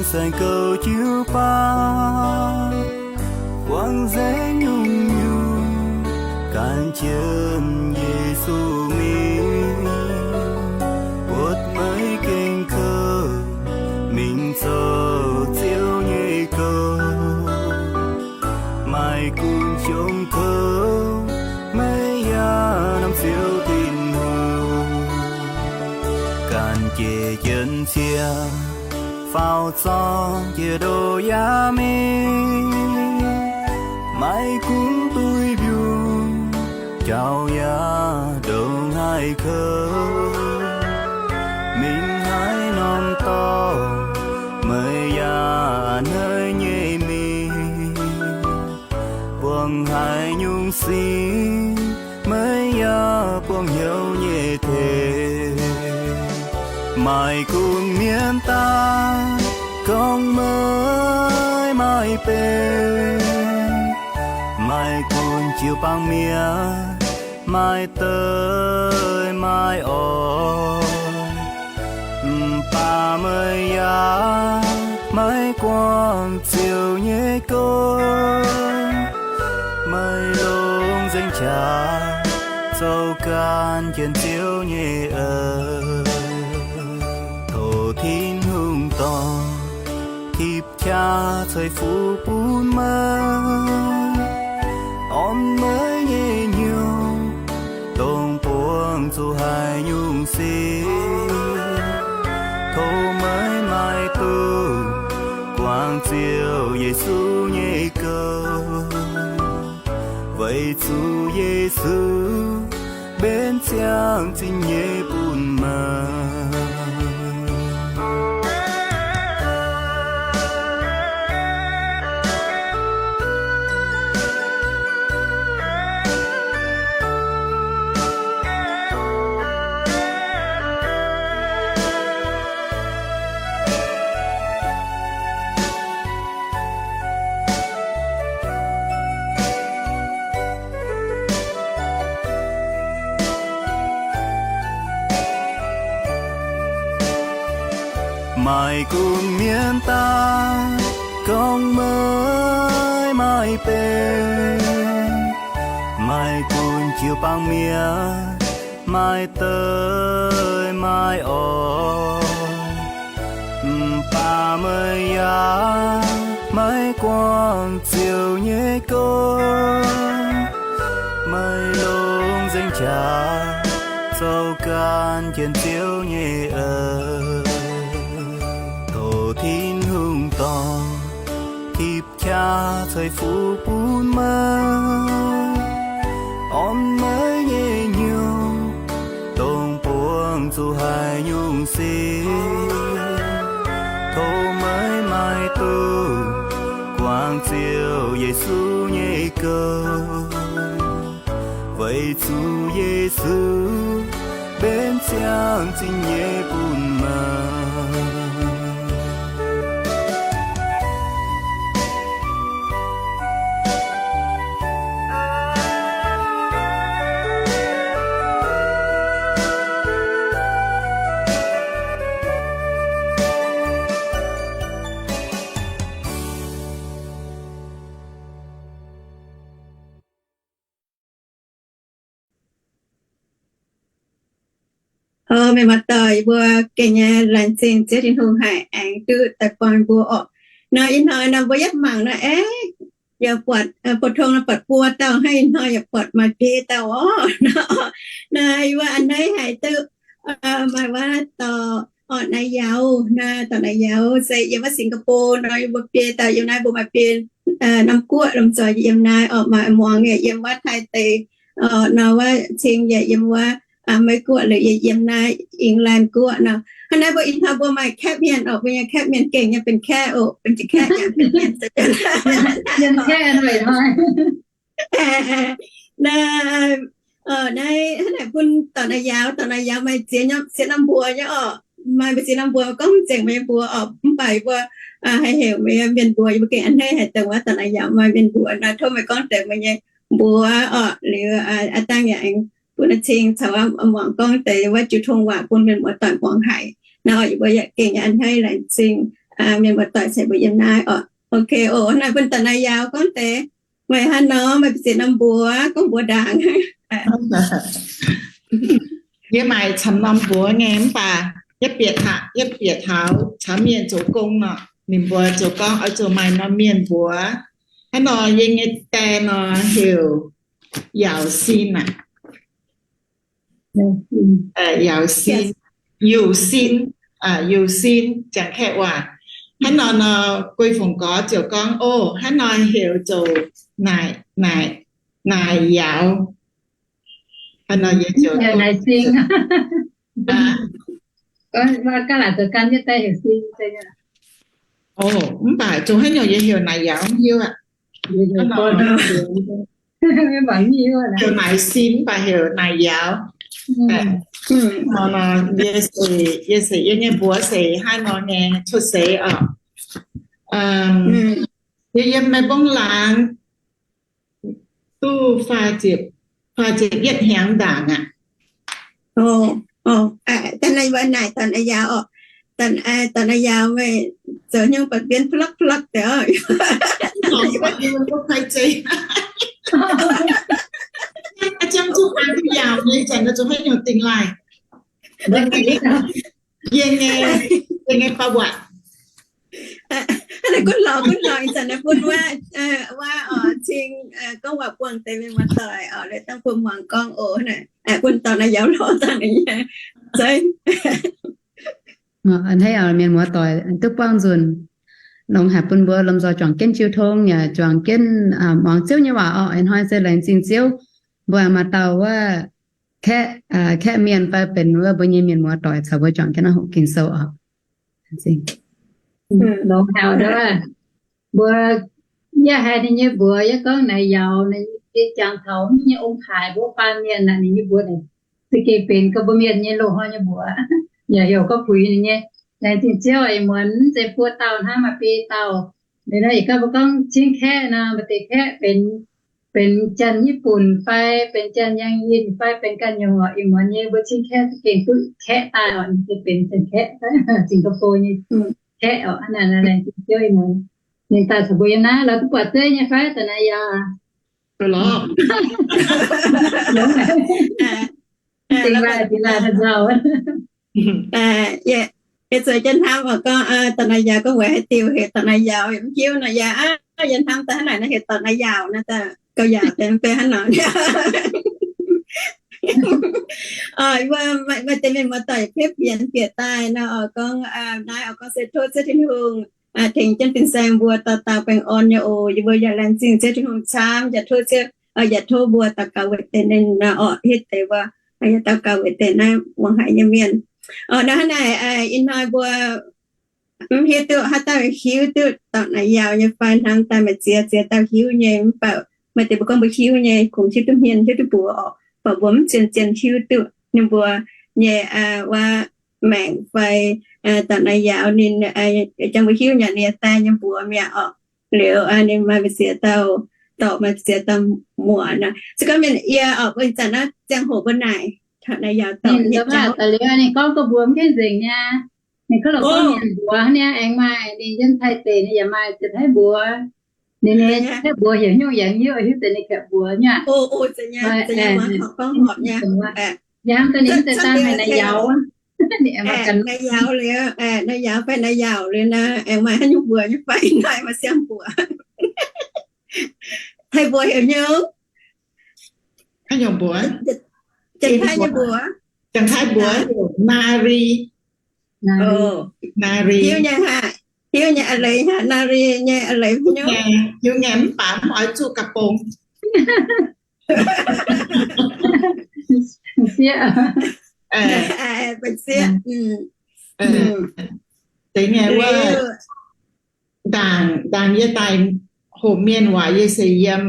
Saeng gouv jiu-baang, buangv nzengc nyungc-nyungc, gan jienv Yesu mingh, buatc maiv gaengh kouv, mingh zoux Ziouv nyei gouv. Maaih gunv jong kouv, maiv yaac norm Ziouv Tin-Hungh. Ganh jiex jienv cie, faaux zorng jiex ndoh yaac mingh. Maiv gunv duih mbiungc, jauv yaac ndongc haaix kouv, mingh haaix norm dorngx, maiv yaac a'hneiv nyei mingh. Buangh haaix nyungc sic, maiv yaac buangh hnyouv nyei tengx. Maaih gunv mienv daaih gorngv meih maaih benx, maaih gunv jiu-baang mienh maaih deic maaih orn. Mv baac meih yaac maiv guangc Ziouv nyei gouv. Meih longc nzengc qaqv zoux gan jienv Ziouv nyei eix. Tov Tin-Hungh dorh tipv qaqv ceix fuqv bun meih, orn meih nyei hnyouv, dongh buangh zuqc haaix nyungc sic. Tov meih maiv dungx guangc Ziouv Yesu nyei gouv, weic zuqc Yesu mbenc ziangh zinh nyei bun meih. Maaih gunv mienv daaih gorngv meih maaih benx, maaih gunv jiu-baang mienh maaih deic maaih orn. Mv baac meih yaac maiv guangc Ziouv nyei gouv. Meih longc nzengc qaqv zoux gan jienv Ziouv nyei eix. Tov Tin-Hungh dorh tipv qaqv ceix fuqv bun meih, orn meih nyei hnyouv, dongh buangh zuqc haaix nyungc sic. Tov meih maiv dungx guangc Ziouv Yesu nyei gouv, weic zuqc Yesu mbenc ziangh zinh nyei bun meih. O, mienh muoz-doic, yie mbuo gengh nyei laengz zingh Ziouv Tin-Hungh haic aengx duqv daaih buangh mbuo orqc. Nor ih hnoi nor mbuo yietv mangc nor, aeqv, yaac buatc, buatc tong nor buatc buo dauh, hnangv ih hnoi yaac buatc maaih biei dauh orqc. Nor, nor yie mbuo a'hneiv haic duqv maaih wuov dorh orqc naaiv Yauz, naaiv dorh naaiv Yauz se yiem wuov Singapore nor, yie mbuo biei dauh yiem naaiv, mbuo maaih biei norm guoqv lomh nzoih yiem naaiv orqc, maaih muangx yaac yiem wuov Taiv deic, nor wuov cing yaac yiem wuov Meiv guoqv, liuz yie yiem naaiv England guoqv nor. Hnangv naaiv mbuo ih hnoi mbuo maaih kaeqv mienh orqc, mbuo nyei kaeqv mienh gengh nyei benx kaeqv oc, benx jiex kaeqv yaac benx mienh. Naaiv, naaiv, hnangv naaic bun dorh naaiv Yauz, dorh naaiv Yauz maaih ziex norm mbuox nyei orqc, maaih mbuo ziex norm mbuox gorngv mv zengc meih nyei mbuox orqc, mv baac yie mbuo haih heuc meih mienh mbuox, yie mbuo gengh a'hneiv haic dongh wuov dorh naaiv Yauz maaih mienh mbuox nor. Tov meih gorngv deix meih nyei mbuox orqc, liuz aav dangh yaac aengx bun cing caux muangx gorngv deix wuov jiu tong waac bun mienh muoz-doic muangx haic nor. Yie mbuo yaac gengh a'hneiv laengz zingh mienh muoz-doic ceix mbuo yiem naaiv oc. Ok oc, naaiv bun dauh naaiv yaauc gorngv deix, meih haaix nor, meih bieqc ziex norm mbuox, gorngv mbuox ndaangc. Yie maaih camv norm mbuox nyei mv baac yie bieqc taux, yie bieqc taux caux mienh zoux gong nor, ninh mbuo ziouc gorngv oix zuqc maaih norm mienh mbuox. Hnangv nor yie nyei die nor heuc Yaauc Sin aqv. Yaauc Sin, Yaauc Sin, Yaauc Sin, Janx-Kaeqv waac. Hnangv nor nor, Guei Fongc Gorx ziouc gorngv, o, hnangv nor heuc zoux Naaic, Naaic, Naaic Yaauc. Hnangv nor yie ziouc Naaic Sin. Mv baac zoux haaix nyungc yie heuc Naaic Yaauc mv hiuv aqv. Heuc Naaic Sin mv baac heuc Naaic Yaauc. Yie se, yie nyei mbuox se haaix nor nyei cuotv seix oc. Yie yiem Meiv Mbong Laangz duqv faah ziepc yietv hnyangx ndaangc aqv. Da'naaiv mbuo naaic dauh naaiv yaauc oc. Dauh naaiv yaauc meih zoux hnyouv ba'bienv pluqv pluqv deix oc. Yie nyei, yie nyei ประวัติ Gunv lorz, gunv lorz ih zanc naaiv bun wuov, wuov oc, cing gorngv waac buangh deix mienh muoz-doic oc, liuz dangh bun muangx gorngv oc. Bun dauh naaiv yaauc lorz dangh naaiv nyei. Hneiv oc, mienh muoz-doic duqv buangh nzunc, longx haic bun mbuo lomh nzoih juangc jienv jiu tong yaac juangc jienv muangx Ziouv nyei waac oc. Ih hnoi se laengz zingh Ziouv, mbuo maaih dauh wuov kaeqv, kaeqv mienh fai benx wuov mbuo nyei mienh muoz-doic caux mbuo juangc jienv naaiv hoqc Ging-Sou oc. Longx haic. Mbuo yie haiz ninh nyei mbuox, yie gorngv naaiv yaauc, ninh jangx taux nyei ong-taaix mbuo baamh mienh naaic, ninh nyei mbuox naaic za'gengh benx gorngv mbuo mienh nyei loz-hnoi nyei mbuox, yaac heuc gorngv puix ninh nyei. Laengz zingh Ziouv, ih muonz mv zeiz buo dauh hnangv, maaih biei dauh. Liuz nor, ih ganh mbuo gorngv cingv kaeqv nor, maaih deix kaeqv benx, benx Janx-Nyipv Bun fai benx Janx-Yangh Yinh fai benx ganh nyungc oc. Ih muonz nyei mbuo cingv kaeqv za'gengh duqv kaeqv daaih oc, ninh se benx Janx-Kaeqv, Singapore nyei kaeqv oc. Hnangv naaic, laengz zingh Ziouv ih muonz ninh daaih caux mbuo yiem naaiv. Lorz duqv buatc dueiv nyei fai da'naaiv yaauc? Yie zuqc jienv hnamv oc, gorngv dauh naaiv yaauc, gorngv weic haaix diuc heuc dauh naaiv yaauc, mv hiuv nor yaac, yie hnamv daaih hnangv naaic nor heuc dauh naaiv yaauc nor, gauh yaauc deix mv bei hnangv nor. Maaih deix mienh muoz-doic bieqc fienx bieqc daaih nor oc, gorngv naaiv oc, gorngv se tov Ziouv Tin-Hungh tengx jienv fin-saeng mbuo dauh dauh baengh orn nyei oc. Yie mbuo yaac laengz zingh Ziouv Tin-Hungh camv, yaac tov Ziouv, yaac tov mbuo daux gaux weic deix ninh nor oc, hitv deix mbuo yaac daux gaux weic deix naaiv muangx haic nyei mienh. Nor hnangv naaic, ih hnoi mbuo mv hiuv duqv haaix dauh hiuv duqv dauh naaiv yaauc nyei fai, hnamv daaih maaih ziex ziex dauh hiuv nyei, mv baac maaih deix mbuo gorngv mbuo hiuv nyei, kungx hiuv duqv hmien hiuv duqv mbuox oc, baac mbuo mv zien zien hiuv duqv ninh mbuo nyei wuov maengc fai dauh naaiv yaauc ninh jangx mbuo hiuv nyanc ninh nyei daaih nyei mbuox mi'aqv oc. Liuz ninh maaih ziex dauh dorc, maaih ziex dauh muoc nor. Se gorngv mienh yie oc, mbuo ih zanc naaiv ziangh hoc mbuo naaic taux naaiv yaauc dorc nyei jauv. Ninh gorngv gorngv mbuox mv gaengh nzengc niaa. Ninh gorngv lorqc gorngv mienh mbuox niaa, aengx maaih ninh yiem Taiv deic ninh yaac maaih ziex taaih mbuox. Ninh nyei taaih mbuox heuc nyungc yaac hiuv, hiuv deix ninh gapv mbuox nyei. Yie hnamv daaih ninh mv zeiz daan haic naaiv yaauc. Naaiv yaauc liuz, naaiv yaauc fai naaiv yaauc liuz naaiv, aengx maaih haaix nyungc mbuox nyei fai, naaiv maaih siang mbuox. Taaih mbuox heuc nyungc? Haaix nyungc mbuox? Janx-Taiv nyei mbuox. Janx-Taiv mbuox heuc นารี. นารี. Hiuv nyei haic, hiuv nyei a'leiz haic, นารี nyei a'leiz hiuv. Hiuv nyei mv baac mv oix zuqc gapv-bung. Sieqv. Sieqv. Deix nyei wuov ndaangc, ndaangc yie daaih hoqc mienh waac, yie se yiem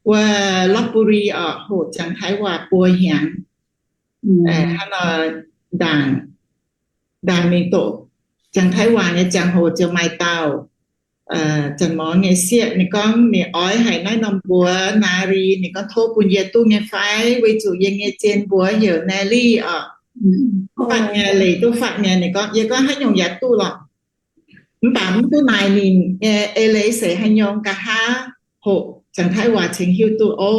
wuov Lopburi oc, hoqc Janx-Taiv waac buo hnyangx. Hnangv nor, ndaangc, ndaangc mingh doqc Janx-Taiv waac nyei ziangh hoc ziouc maaih dauh Janx-Morngv nyei sieqv, ninh gorngv ninh oix haic naaiv norm mbuox นารี, ninh gorngv tov bun yie duqv nyei fai, weic zuqc yie nyei zien mbuox heuc นารี oc. Fatv nyei, leiz duqv fatv nyei. Ninh gorngv, yie gorngv haaix nyungc yaac duqv lorqc. Mv baac mv duqv naaic ninh nyei eix leiz se haaix nyungc, nqa'haav hoqc Janx-Taiv waac cingx hiuv duqv, o,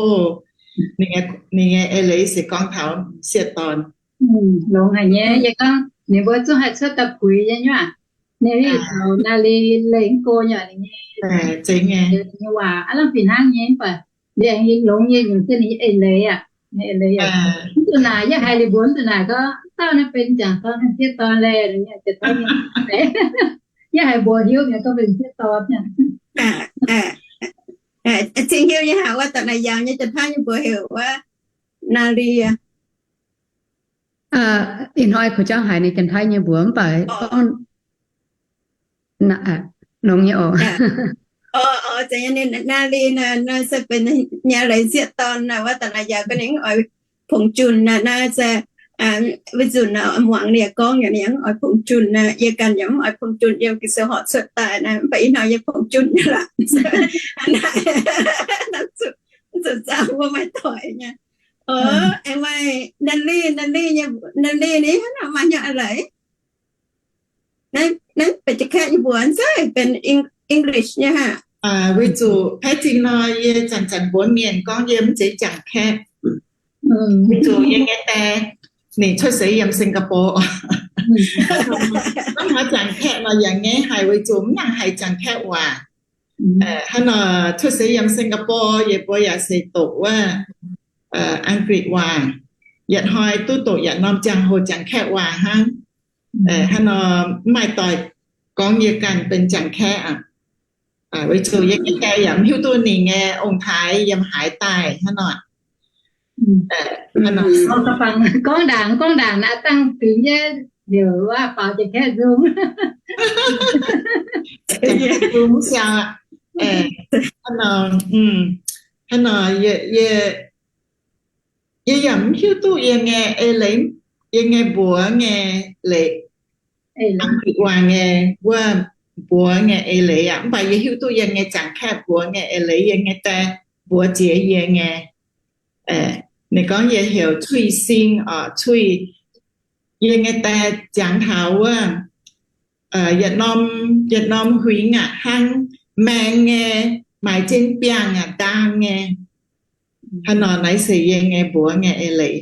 ninh nyei eix leiz se gorngv taux m'sieqv dorn. Longx haic nyei. Yie gorngv ninh mbuo zungv haih cuotv daaih puix nyei nyuav. Ninh taux Naali Leih mv go nyei, ninh nyei, nyei waac aav lamh fih hnangv nyei, mv baac yie aengx longx nyei nyungc se ninh nyei eix leiz aqv. Mv zuqc naaic, yie haiz liuz mbuox mv zuqc naaic gorngv, dauh naaiv benx Janx-Taiv m'sieqv dorn laeh, yie haiz mbuox hiuv nyei gorngv benx m'sieqv dorn. Cingx hiuv nyei haic, wuov dauh naaic yaauc nyei Janx-Taiv nyei mbuox heuc wuov Naali. Ih hnoi kuv jangv haiz ninh Janx-Taiv nyei mbuox mv baac gorngv longx nyei oc. Naali naaiv se benx nyei leiz m'sieqv dorn naaiv, wuov dauh naaic yaauc ga'naaiv oix pongx junh naaiv, naaiv se weic zuqc muangx ninh gorngv yaac ninh mv oix pongx junh naaiv, yie ganh yaac mv oix pongx junh, yiem Ging-Sou horpc cuotv daaih naaiv, mv baac ih hnoi yie pongx junh nyei lorqc. Zuqc zaah wuov maaih doic nyei. Aengx maaih Naali, Naali nyei, Naali ni hnangv naaic maaih nyei eix leiz. Naaiv benx Janx-Kaeqv nyei mbuox, mv zeiz benx English nyei aqv. Weic zuqc paaiv zingh nor yie zanc-zanc mbuox mienh gorngv yie mv zeiz Janx-Kaeqv. Weic zuqc yie nyei die ninh cuotv seix yiem Singapore. Gorngv taux Janx-Kaeqv nor yaac ngaeqv haic weic zuqc mv nangc haiz Janx-Kaeqv waac. Hnangv nor cuotv seix yiem Singapore, yie mbuo yaac se doqc wuov Ang^gitc waac, yietc hnoi duqv doqc yietc norm ziangh hoc Janx-Kaeqv waac hnangv. Hnangv nor mv maaih doic gorngv yie ganh benx Janx-Kaeqv aqv. Weic zuqc yie nyei die yaac mv hiuv duqv ninh nyei ong-taaix yiem haaix daaih hnangv nor. Gorngv ndaangc, gorngv ndaangc naaiv dangh fingx nyei heuc wuov faaux Janx-Kaeqv nzung. Janx-Kaeqv nzung siang. Hnangv nor, hnangv nor yie, yie yaac mv hiuv duqv yie nyei eix leiz, yie nyei mbuox nyei leiz, Ang^gitc waac nyei wuov mbuox nyei eix leiz aqv. Mv baac yie hiuv duqv yie nyei Janx-Kaeqv mbuox nyei eix leiz, yie nyei die mbuox jiex yie nyei. Ninh gorngv yie heuc Cuih Sing oc, Cuih. Yie nyei die jangx taux wuov yietc norm, yietc norm huingx aqv, hnangv maeng nyei, maaic jienv biangh aqv, ndaang nyei. Hnangv nor naaiv se yie nyei mbuox nyei eix leiz.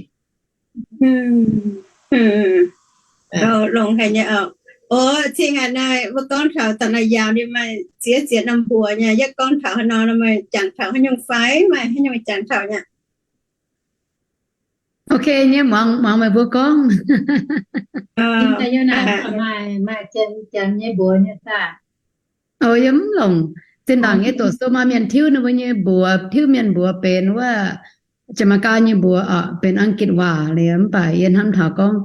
Longx haic nyei oc. O, cing haic naaiv, mbuo gorngv taux da'naaiv yaauc ninh maaih ziex ziex norm mbuox nyei. Yie gorngv taux haaix nor, maaih jangx taux haaix nyungc fai, maaih haaix nyungc jangx taux nyei. Ok nyei, muangx, muangx meih mbuo gorngv. Maaih, maaih janx, janx nyei mbuox nyei saah? O, yie mv longc. Zinh ndaangc yie doqc sou maaih mienh tiuv ninh mbuo nyei mbuox, tiuv mienh mbuox benx wuov Janx-Meigaa nyei mbuox oc, benx Ang^gitc waac liuz, mv baac yie hnamv taux gorngv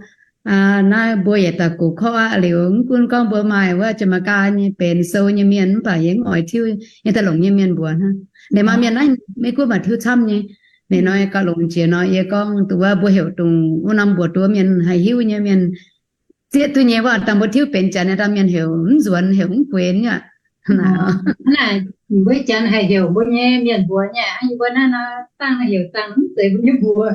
naaiv mbuo yietc dauh gox korqv aqv. Liuz mv gunv gorngv mbuo maaih wuov Janx-Meigaa nyei benx sou nyei mienh, mv baac yie mv oix tiuv yie daaih longc nyei mienh mbuox hnangv. Ninh maaih mienh naaiv Meiv-Guoqv maaih tiuv camv nyei. Ninh nor gauh longx jiex nor, yie gorngv duqv wuov mbuo heuc dongh wuov norm mbuox duqv mienh haih hiuv nyei mienh zieqv duqv nyei. Wuov dangh mbuo tiuv benx Janx naaiv dangh mienh heuc mv nzuonx, heuc mv guenx aqv. Naaiv mbuo Janx haih heuc mbuo nyei mienh mbuox nyei, yie mbuo naaiv nor dangh heuc dangh mv zeiz mbuo nyei mbuox.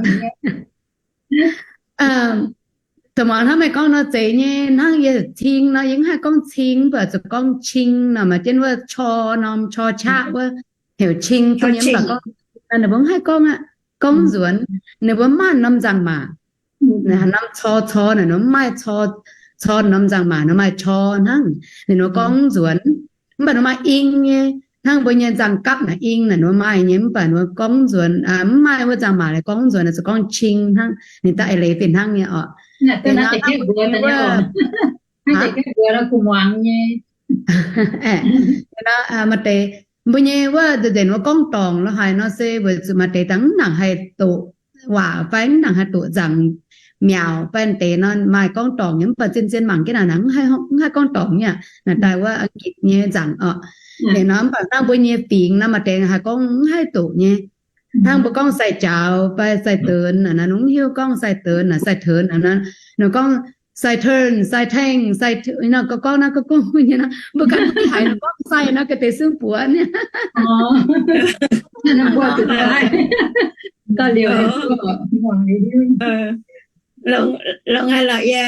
Dongh muangx hnangv meih gorngv nor zeiz nyei. Hnangv yie cing nor, yie mv haih gorngv cing, mv baac zuqc gorngv cing nor, maaih jienv wuov qor norm qor qaqv wuov heuc cing duqv nyei. Mv baac gorngv ninh mbuo mv haih gorngv aqv, gorngv nzuonx. Ninh mbuo mv maaih norm nzangc-maac. Norm cor, cor naaic nor mv maaih cor, cor norm nzangc-maac nor maaih qor hnangv. Ninh mbuo gorngv nzuonx, mv baac nor maaih ing nyei. Hnangv mbuo nyei nzangc-gapv naaic ing naaic nor maaih nyei, mv baac nor gorngv nzuonx, mv maaih wuov nzangc-maac naaic gorngv nzuonx naaic zuqc gorngv cing hnangv. Ninh daaih eix leiz fih hnangv nyei oc. Maaih deix mbuo nyei wuov, nzengc wuov gorngv dorngc lo haaix nor se weic zuqc maaih deix dangh mv nangc haih doqc waac fai mv nangc haih doqc nzaangc miaux fai deix nor maaih gorngv dorngc nyei, mv baac zien-zien mangc jienv naaic, mv haih gorngv dorngc nyei. Naaic daaih wuov Ang^gitc nyei nzaangc oc. Liuz nor mv baac hnangv mbuo nyei fingx nor maaih deix haih gorngv mv haih doqc nyei. Hnangv mbuo gorngv sai-jaux fai sai-deix naaic, nor mv hiuv gorngv sai-deix naaic, sai-deix naaic, nor gorngv sai-turn, sai-tengx, sai, nor gorngv naaiv gorngv nyei nor, mbuo ganh mv haiz nor gorngv sai nor ga'deix sung buoz nyei. Longx, longx haic lorqc. Yie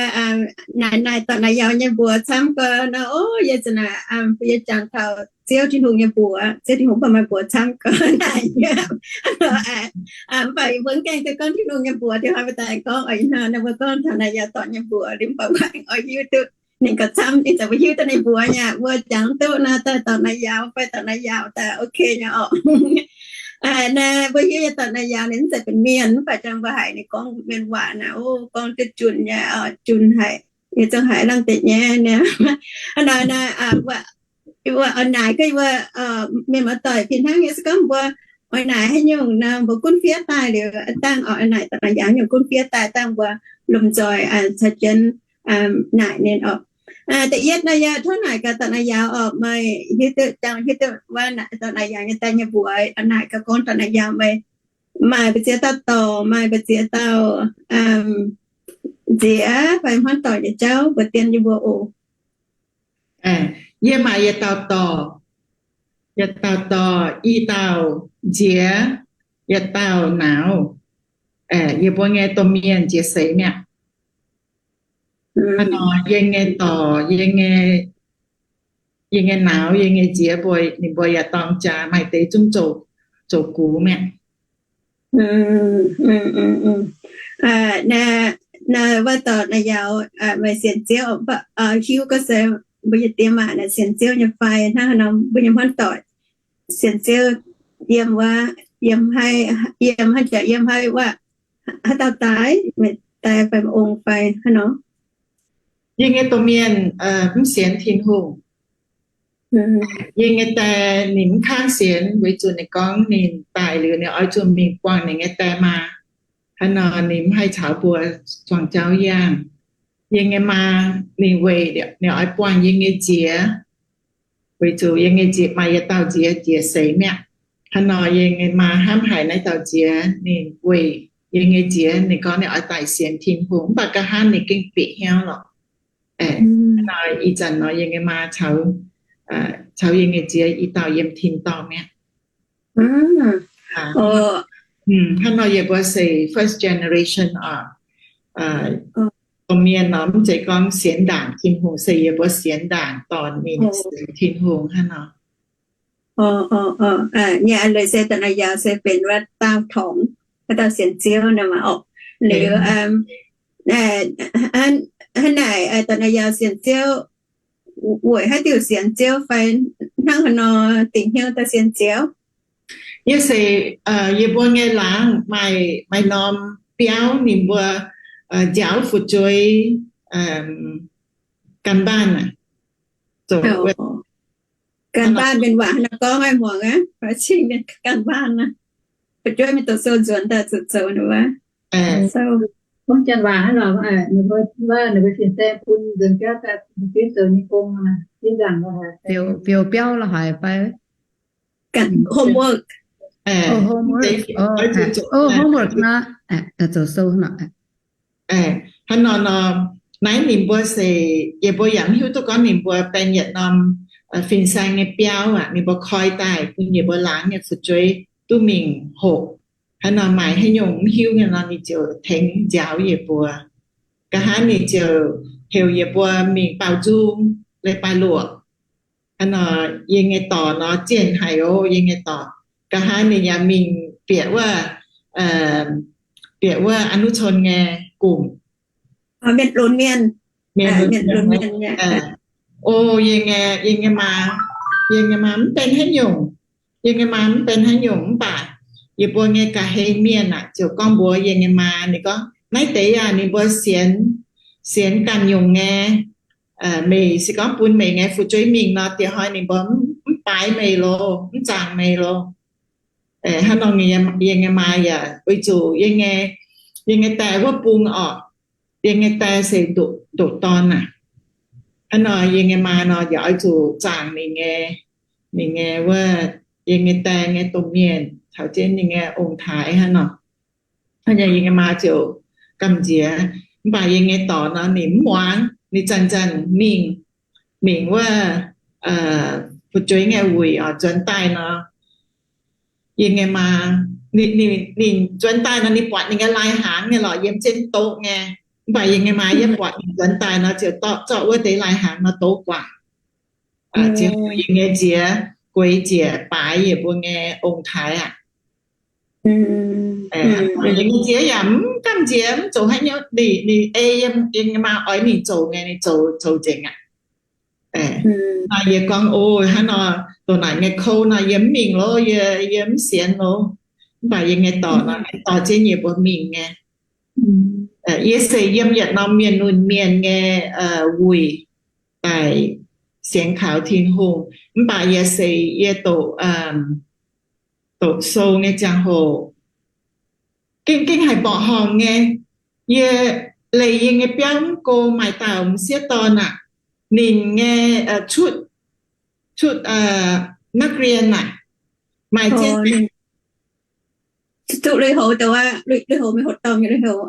naaic, naaic dorc naaic yaauc nyei mbuox camv gau nor, o, yie za'naaic bun yie jangx taux Ziouv Tin-Hungh nyei mbuox. Ziouv Tin-Hungh bun maaih mbuox camv gau naaic nyei. Mv baac yie mbuo mv gaengh duqv gorngv Tin-Hungh nyei mbuox, diuh hnoi mbuo daaih gorngv oix ih hnoi naaiv mbuo gorngv taux naaic yaauc dorc nyei mbuox liuz, mv baac mbuo oix hiuv duqv ninh gauh camv, ninh ziouc mbuo hiuv duqv ninh mbuox nyei. Mbuo jangx duqv nor, daaih dorc naaic yaauc fai dorc naaic yaauc daaih ok nyei orqc. Naaiv mbuo hiuv nyei dorc naaic yaauc ninh mv zeiz benx mienh, mv baac jangx mbuo haiz ninh gorngv mienh waac naaic, o, gorngv duqv junc nyei, junc haic, yie zungv haiz lamh deix nyei. Hnangv naaic, oix naaic gaax yie mbuo mienh muoz-doic fih hnangv nyei. Se gorngv mbuo oix naaic haaix nyungc nor, mbuo gunv fiev daaih liuz, dangh oix naaic dorc naaic yaauc haaix nyungc gunv fiev daaih, dangh mbuo lomh nzoih caux jienv naaic ninh orqc. Da'yietv nor, yie tov naaic gaax dorc naaic yaauc orqc, meih hiuv duqv, jangx hiuv duqv wuov dorc naaic yaauc nyei daaih nyei mbuox, naaic gaax gorngv dorc naaic yaauc meih maaih mbu'ziex dauh dorc, maaih mbu'ziex dauh nziex fai hmuangv doic nyei jauv mbuox dien yie mbuo oc. Yie maaih yietc dauh dorc, yietc dauh dorc, i dauh nziex, yietc dauh nauz. Yie mbuo nyei domh mienh nziex seix mi'aqv. Hnangv nor yie nyei dorc, yie nyei, yie nyei nauz, yie nyei nziex mbuo, ninh mbuo yaac dorng jaax, maaih deix zungv zoux, zoux gux mi'aqv. Naaiv, wuov dorc naaic yaauc meih sienx Ziouv, hiuv gorngv se mbuo yietc diex maac naaic sienx Ziouv nyei fai? Hnangv haaix nor mbuo nyei hmuangv doic sienx Ziouv yiem wuov, yiem haaix, yiem haaix jaax, yiem haaix wuov, haaix dauh daaih, meih daaih fai ong fai haaix nor? Yie nyei domh mienh mv sienx Tin-Hungh. Yie nyei die ninh mv kangv sienx, weic zuqc ninh gorngv ninh daic liuz ninh oix zuqc mingh buangh ninh nyei die maa. Hnangv nor ninh mv haih caux mbuo zuangx jauv yangh. Yie nyei maa ninh weic ninh oix buangh yie nyei nziex, weic zuqc yie nyei nziex maaih yietc dauh nziex nziex seix mi'aqv. Hnangv nor yie nyei maa hnamv haic naaiv dauh nziex, ninh weic yie nyei nziex ninh gorngv ninh oix daaih sienx Tin-Hungh, mv baac nqa'haav ninh gengh bieqc hnyouv lorqc. Ih zanc nor yie nyei maa caux, caux yie nyei nziex i dauh yiem tin-dorngh mi'aqv. Hnangv nor yie mbuo se first generation oc. Domh mienh nor mv zeiz gorngv sienx ndaangc Tin-Hungh, se yie mbuo sienx ndaangc dorn mingh sienx Tin-Hungh hnangv nor. Nyei a'leiz se dorc naaic yaauc se benx wuov dauh torngx, wuov dauh sienx Ziouv nor maah orqc. Liuz hnangv naaic dorc naaic yaauc sienx Ziouv weic haaix diuc sienx Ziouv fai hnangv haaix nor dingc hnyouv daaih sienx Ziouv? Yie se, yie mbuo nyei laangz maaih, maaih norm biauv ninh mbuo njaaux fu'jueiv การบ้าน aqv. การบ้าน benx waac haaix nor gorngv, muangx aqv? Cing การบ้าน naaiv, fu'jueiv mingh doqc sou nzuonx daaih zuqc zoux wuov. Gorngv janx waac hnangv nor, ninh mbuo, ninh mbuo fin-saeng bun nzuonx biauv daaih, fin-saeng zoux nyei gong, fin-saeng biouv la'haic fai homework. Homework nor, zoux sou nor. Hnangv nor nor, naaiv ninh mbuo se, yie mbuo yaac mv hiuv duqv gorngv ninh mbuo benx yietc norm fin-saeng nyei biauv aqv. Ninh mbuo koi daaih bun yie mbuo laangz nyei fu'jueiv duqv mingh hoqc. Hnangv nor maaih haaix nyungc mv hiuv nyei nor, ninh ziouc tengx njaaux yie mbuo. Nqa'haav ninh ziouc heuc yie mbuo mingh baaux nzung, leiz-baaix-luoqc. Hnangv nor yie nyei dorc nor zienh haic oc, yie nyei dorc. Nqa'haav ninh yaac mingh bieqc wuov, bieqc wuov อนุชน nyei gomc. Mienh lunx mienh. O, yie nyei, yie nyei maa, yie nyei maa mv benx haaix nyungc. Yie nyei maa mv benx haaix nyungc mv baac yie mbuo nyei ga'hlen mienh aqv ziouc gorngv mbuox yie nyei maa, ninh gorngv, naaiv deix yaac ninh mbuo sienx, sienx ganh nyungc nyei. Meih se gorngv bun meih nyei fu'jueiv mingh nor, dieh hnoi ninh mbuo mv baaix meih loh, mv zaangc meih loh. Hnangv nor yie nyei maa yaac weic zuqc yie nyei die wuov bung orqc, yie nyei die se ndoqc dorn aqv. Hnangv nor yie nyei maa nor yaac oix zuqc zaangc ninh nyei, ninh nyei wuov, yie nyei die nyei domh mienh caux jienv ninh nyei ong-taaix hnangv nor. Hnangv nor yie nyei maa ziouc gamh nziex. Mv baac yie nyei dorc nor ninh mv muangx, ninh zanc-zanc mingh, mingh wuov fu'jueiv nyei wuic oc, nzuonx daaih nor, yie nyei maa, ninh nzuonx daaih nor ninh buatc ninh nyei lai-hnaangx nyei lorqc yiem jienv doqv nyei. Mv baac yie nyei maa yie buatc ninh nzuonx daaih nor ziouc dorh zorqv wuov deix lai-hnaangx nor douz guangc. Ziouc yie nyei nziex gueix ziec baaix yie mbuo nyei ong-taaix aqv. Yie nyei nziex yaac mv gamh nziex mv zoux haaix nyungc, ninh ei yie nyei maa oix ninh zoux nyei, ninh zoux nzengc aqv. Nor yie gorngv, O, hnangv nor, ndongc naaic nyei kouv nor yie mv mingh loh, yie, yie mv sienx loh. Mv baac yie nyei dorc nor, dorh jienv yie mbuo mingh nyei. Yie se yiem yietc norm mienh lunx mienh nyei wuic daaih sienx kaux Tin-Hungh. Mv baac yie se yie doqc, doqc sou nyei ziangh hoc, gengh, gengh haiz mborqv horngc nyei. Yie leih yie nyei biauv mv go, maaih dauh m'sieqv dorn aac, ninh nyei cutv, cutv นักเรียน aac, maaih jienv, lui-houx, lui-houx, mingh hoqc dorngh nyei lui-houx,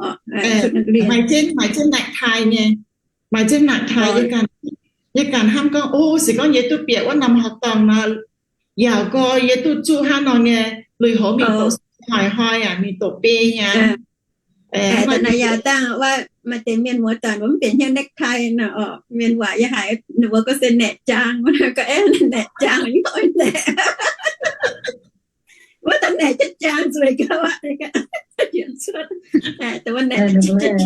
maaih jienv, maaih jienv necktie nyei, maaih jienv necktie. Yie ganh hnamv gorngv, O, se gorngv yie duqv bieqc wuov norm hoqc dorngh nor, yaac gorngv yie duqv zuqv hnangv nor nyei lui-houx mingh doqc, hnoi-hnoi aac mingh doqc biei nyei. Da'naaiv yaac dangh wuov maaih deix mienh muoz-doic mbuo mv bieqc hnyouv necktie nor, orqc, mienh waac yie haiz ninh mbuo gorngv se naeqc jaang, gorngv, Aeqv, naeqc jaang, naeqc, wuov deix naeqc jaang zueiz gauh aqv. Wuov naeqc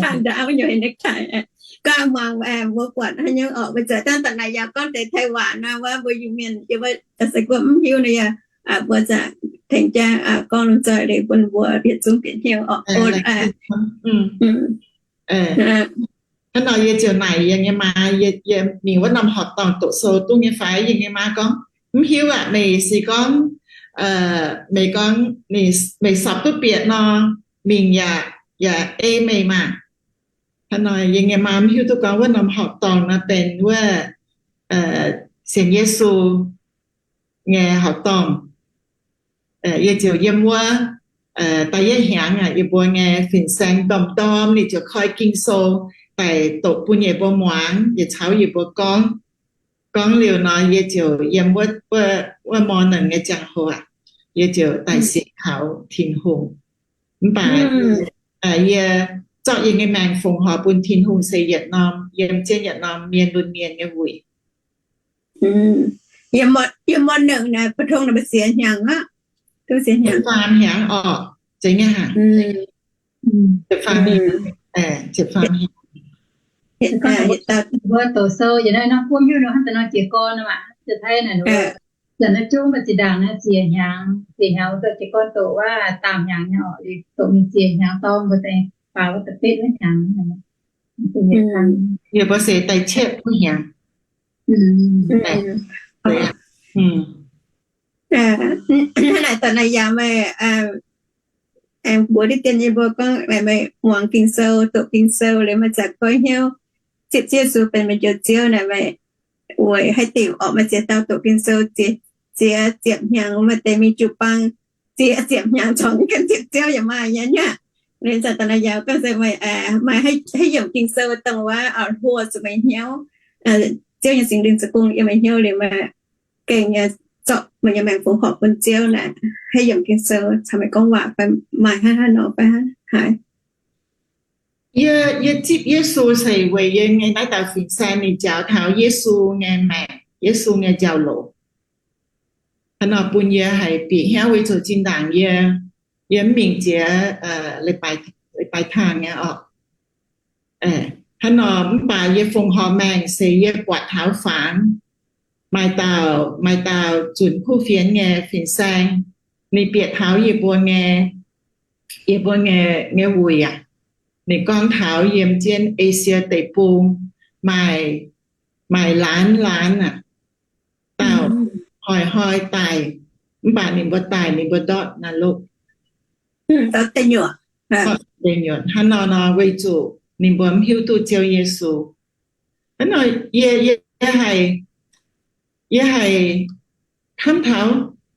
jaang ndau nyei necktie. Gorngv muangx mbuo buatc haaix nyungc orqc, mbuo zuqc dangh da'naaiv yaac gorngv deix Taiv waac nor, wuov mbuo Iu-Mienh yie mbuo se gorngv mv hiuv nor yaac mbuo zaqc tengx jaa gorngv lungh zaih leiz bun mbuo yietc zungv bieqc hnyouv orqc. Hnangv nor yie ziouc naaic yie nyei maa, yie mingh wuov norm horqc dorngh doqc sou duqv nyei fai? Yie nyei maa gorngv, Mv hiuv aqv. Meih se gorngv, meih gorngv meih sapv duqv bieqc nor, mingh yaac, yaac ei meih maah. Hnangv nor yie nyei maa mv hiuv duqv gorngv wuov norm horqc dorngh nor benx wuov sienx Yesu nyei horqc dorngh. Yie ziouc yiem wuov da'yietv hnyangx aac, yie mbuo nyei fin-saeng ndorm-ndorm ninh ziouc koi Ging-Sou daaih doqc bun yie mbuo muangx, yie caux yie mbuo gorngv. Gorngv liuz nor, yie ziouc yiem wuov morning nyei ziangh hoc aac, yie ziouc daaih sienx kaux Tin-Hungh. Mv baac yie zorqv yie nyei maengc fongc horc bun Tin-Hungh se yietc norm, yiem jienv yietc norm mienh lunx mienh nyei wuic. Yiem morning naaic, ประถม naaic mbuo ziex hnyangx aqv. Faam hnyangx orqc, zeiz nyei hnangv. Mbuo doqc sou yietc norm buov hiuv nor hnangv daaih nor jiez gorn nor maah, Taiv naaic, zanc naaiv zungv mbuo zinh ndaangc naaiv ziex hnyangx, ziex hnyangx mbuo jiez gorn doqc wuov daauh hnyangx nyei orqc, doqc mingh ziex hnyangx dorng mbuo daaih faaux wuov da'betv wuov hnyangx. Yie mbuo se daaih cietv wuov hnyangx. Hnangv naaic daaih naaic yaac meih aengx mbuox diqv dien yie mbuo gorngv meih muangx Ging-Sou, doqc Ging-Sou liuz meih zaqc goiv hnyouv zipv Ziouv Yesu benx meih njoux Ziouv naaic, meih weic haaix diuc orqc meih ziex dauh doqc Ging-Sou ziex, ziex ziepc hnyangx, maaih deix mingh jiu-baang ziex ziepc hnyangx corc mv gaengh zipv Ziouv yaac maaih nyei aqv. Liuz zanc daaih naaiv yaac gorngv se meih maaih haaix yiemc Ging-Sou dongh wuov hluo zuqc meih hnyouv, Ziouv nyei Singx Lingh zoux gong yiem meih hnyouv liuz meih gengh zorqv meih nyei maengc fongc horc bun Ziouv naaic, haaix yiemc Ging-Sou caux meih gorngv waac fai maaih hnangv haaix nor fai hnangv haaix? Yie, yie zipv Yesu se weic yie nyei naaiv dauh fin-saeng ninh njaaux taux Yesu nyei maengc, Yesu nyei njaaux louc. Hnangv nor bun yie haiz bieqc hnyouv weic zuqc zinh ndaangc yie, yie mv mingh jiex leiz-baaix taangh nyei orqc. Hnangv nor mv baac yie fongc horc maengc se yie buatc taux fangx maaih dauh, maaih dauh zunc kuv fienx nyei fin-saeng, ninh bieqc taux yie mbuo nyei, yie mbuo nyei, nyei wuic aac. Ninh gorngv taux yiem jienv Esie Deic-Bung maaih, maaih laanz laanz aac, dauh hnoi-hnoi daaih, mv baac ninh mbuo daaih ninh mbuo ndortv naaiv loqv deic nyuoqc. Hnangv nor nor weic zuqc ninh mbuo mv hiuv duqv Ziouv Yesu. Hnangv nor yie, yie haiz, yie haiz hnamv taux,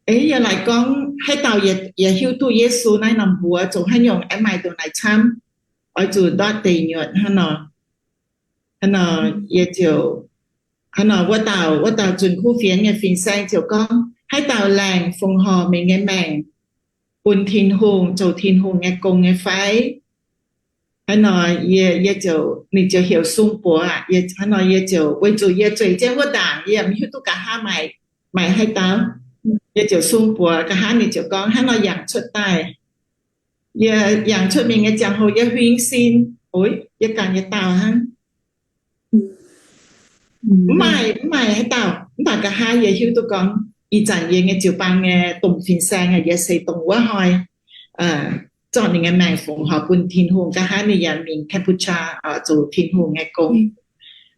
yie laaic gorngv haaix dauh yaac hiuv duqv Yesu naaiv norm mbuox zoux haaix nyungc aengx maaih ndongc naaic camv, oix zuqc ndortv deic nyuoqc hnangv nor. Hnangv nor yie ziouc, hnangv nor wuov dauh, wuov dauh zunc kuv fienx nyei fin-saeng ziouc gorngv, haaix dauh laengc fongc horc meih nyei maengc bun Tin-Hungh zoux Tin-Hungh nyei gong nyei fai? Hnangv nor yie, yie ziouc, ninh ziouc heuc sung buoz aqv. Hnangv nor yie ziouc, weic zuqc yie zueiz jienv wuov ndaangc, yie mv hiuv duqv nqa'haav maaih, maaih haaix dauh. Yie ziouc sung buoz, nqa'haav ninh ziouc gorngv hnangv nor yangh cuotv daaih. Yie yangh cuotv mingh nyei ziangh hoc yie huing sin, oix, yie ganh nyei dauh hnangv. Mv maaih, mv maaih haaix dauh, mv baac nqa'haav yie hiuv duqv gorngv ih zanc yie nyei jiu-baang nyei domh fin-saeng, yie se dongh wuov hnoi zorqv ninh nyei maengc fongc horc bun Tin-Hungh. Nqa'haav ninh yaac mingh Kampuchea zoux Tin-Hungh nyei gong.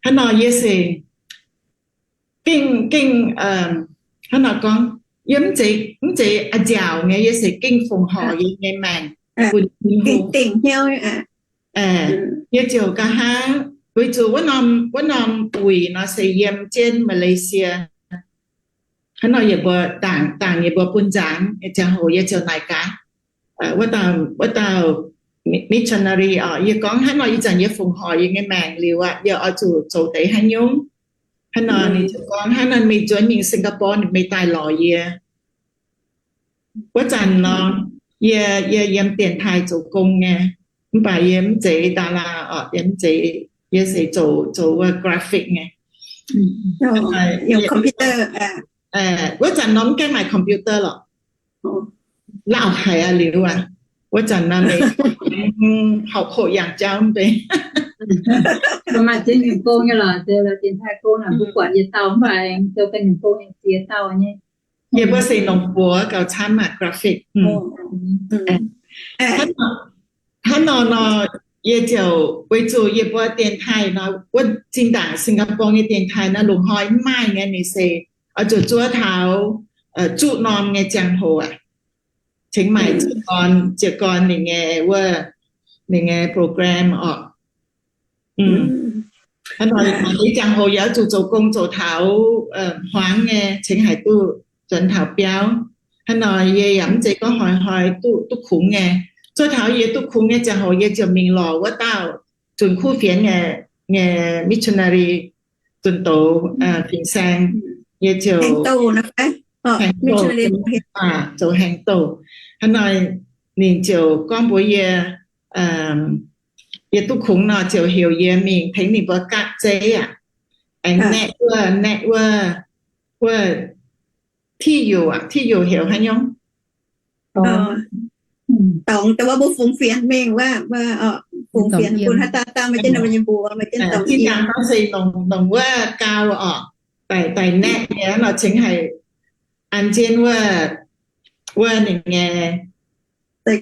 Hnangv nor yie se gengh, gengh, hnangv nor gorngv, yie mv zeiz, mv zeiz a'nziaauc nyei, yie se gengh fongc horc yie nyei maengc bun Tin-Hungh. Yie ziouc nqa'haav, weic zuqc wuov norm, wuov norm wuic nor se yiem jienv Malaysia. Hnangv nor yie mbuo dangc, dangc yie mbuo bun nzaanx nyei ziangh hoc yie ziouc naaic gaax wuov dauh, wuov dauh missionary oc, yie gorngv hnangv nor, ih zanc yie fongc horc yie nyei maengc liuz aqv, yie oix zuqc zoux deix haaix nyungc? Hnangv nor ninh ziouc gorngv hnangv nor, meih nzuonx mingh Singapore meih daaih lorz yie. Wuov zanc nor, yie, yie yiem dienx taaih zoux gong nyei, mv baac yie mv zeiz daalaa oc, yie mv zeiz, yie se zoux, zoux wuov graphic nyei. Wuov zanc nor mv gaengh maaih computer lorqc. Lauh haic aqv liuz aqv. Wuov zanc nor meih horpc hoqc yangh jauv mv bei. Maaih ziex nyungc gong nyei lorqc, dienx taaih gong naaic mbuo buatc yietc dauh mv baac zoux ganh nyungc gong ziex dauh nyei. Yie mbuo se longc buoz gauh camv aqv, graphic. Hnangv nor nor, yie ziouc weic zuqc yie mbuo dienx taaih nor, wuov zinh ndaangc Singapore nyei dienx taaih nor, loz-hnoi mv maaih nyei, ninh se oix zuqc zuov taux zuqv norm nyei ziangh hoc aqv, cingx maaih jiez gorn, jiez gorn ninh nyei wuov, ninh nyei program oc. Hnangv nor, maaih deix ziangh hoc yie oix zuqc zoux gong zoux taux hmuangx nyei, cingx haih duqv nzuonx taux biauv. Hnangv nor yie yaac mv zeiz gorngv hnoi-hnoi duqv, duqv kungx nyei. Zuov taux yie duqv kungx nyei ziangh hoc yie ziouc mingh lorz wuov dauh zunc kuv fienx nyei, nyei missionary, zunc douz fin-saeng. Yie ziouc zoux haengx douh. Hnangv nor ninh ziouc gorngv mbuox yie, yie duqv kungx nor ziouc heuc yie mingh tengx ninh mbuo gapv zeiv aqv, aengx naeqv wuov, naeqv wuov, wuov ที่อยู่ aqv, ที่อยู่ heuc haaix nyungc? Dorngx, dongh wuov mbuo fungx fienx mingh wuov, fungx fienx bun haaix dauh dauh maaih jienv ninh mbuo nyei mbuox, maaih jienv dorngx yiem. Dangh se longc, longc wuov gau oc, daaih, daaih naeqv nyei nor cingx haih an jienv wuov, wuov ninh nyei, zeiv,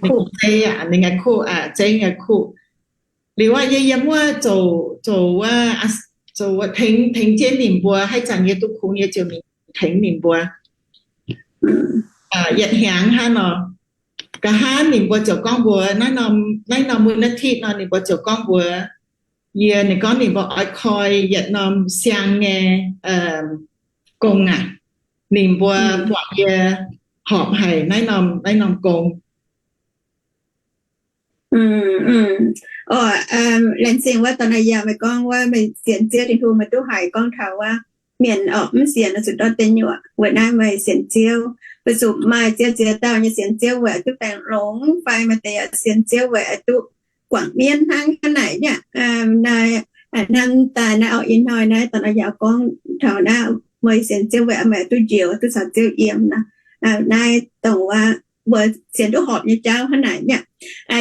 ninh nyei kuv, zeiv nyei kuv. Liuz aqv, yie yiem wuov zoux, zoux wuov, zoux wuov tengx, tengx jienv ninh mbuo. Haaix zanc yie duqv kungx yie ziouc mingh tengx ninh mbuo yietc hnyangx hnangv nor. Nqa'haav ninh mbuo ziouc gorngv mbuox, naaiv norm, naaiv norm มูลนิธิ nor ninh mbuo ziouc gorngv mbuox yie, ninh gorngv ninh mbuo oix koi yietc norm siang nyei gong aac. Ninh mbuo buatc yie horpc haic naaiv norm, naaiv norm gong. Laengz zingh wuov dorh naaiv yaac meih gorngv wuov meih sienx Ziouv Tin-Hungh, meih duqv haiz gorngv taux wuov mienh orqc, mv sienx oix zuqc ndortv deic nyuoqc. Weic naaiv meih sienx Ziouv, weic zuqc maaih ziex ziex dauh nyei sienx Ziouv weic duqv baengh longx fai maaih deix yaac sienx Ziouv weic duqv guangc mienv hnangv. Hnangv naaic yaac, naaiv daaih naaiv orqc, ih hnoi naaiv dorh naaiv yaac gorngv taux naaiv meih sienx Ziouv weic meih duqv njoux, duqv caux Ziouv yiem nor. Naaiv dongh wuov mbuo sienx duqv horpc nyei jauv hnangv naaic yaac.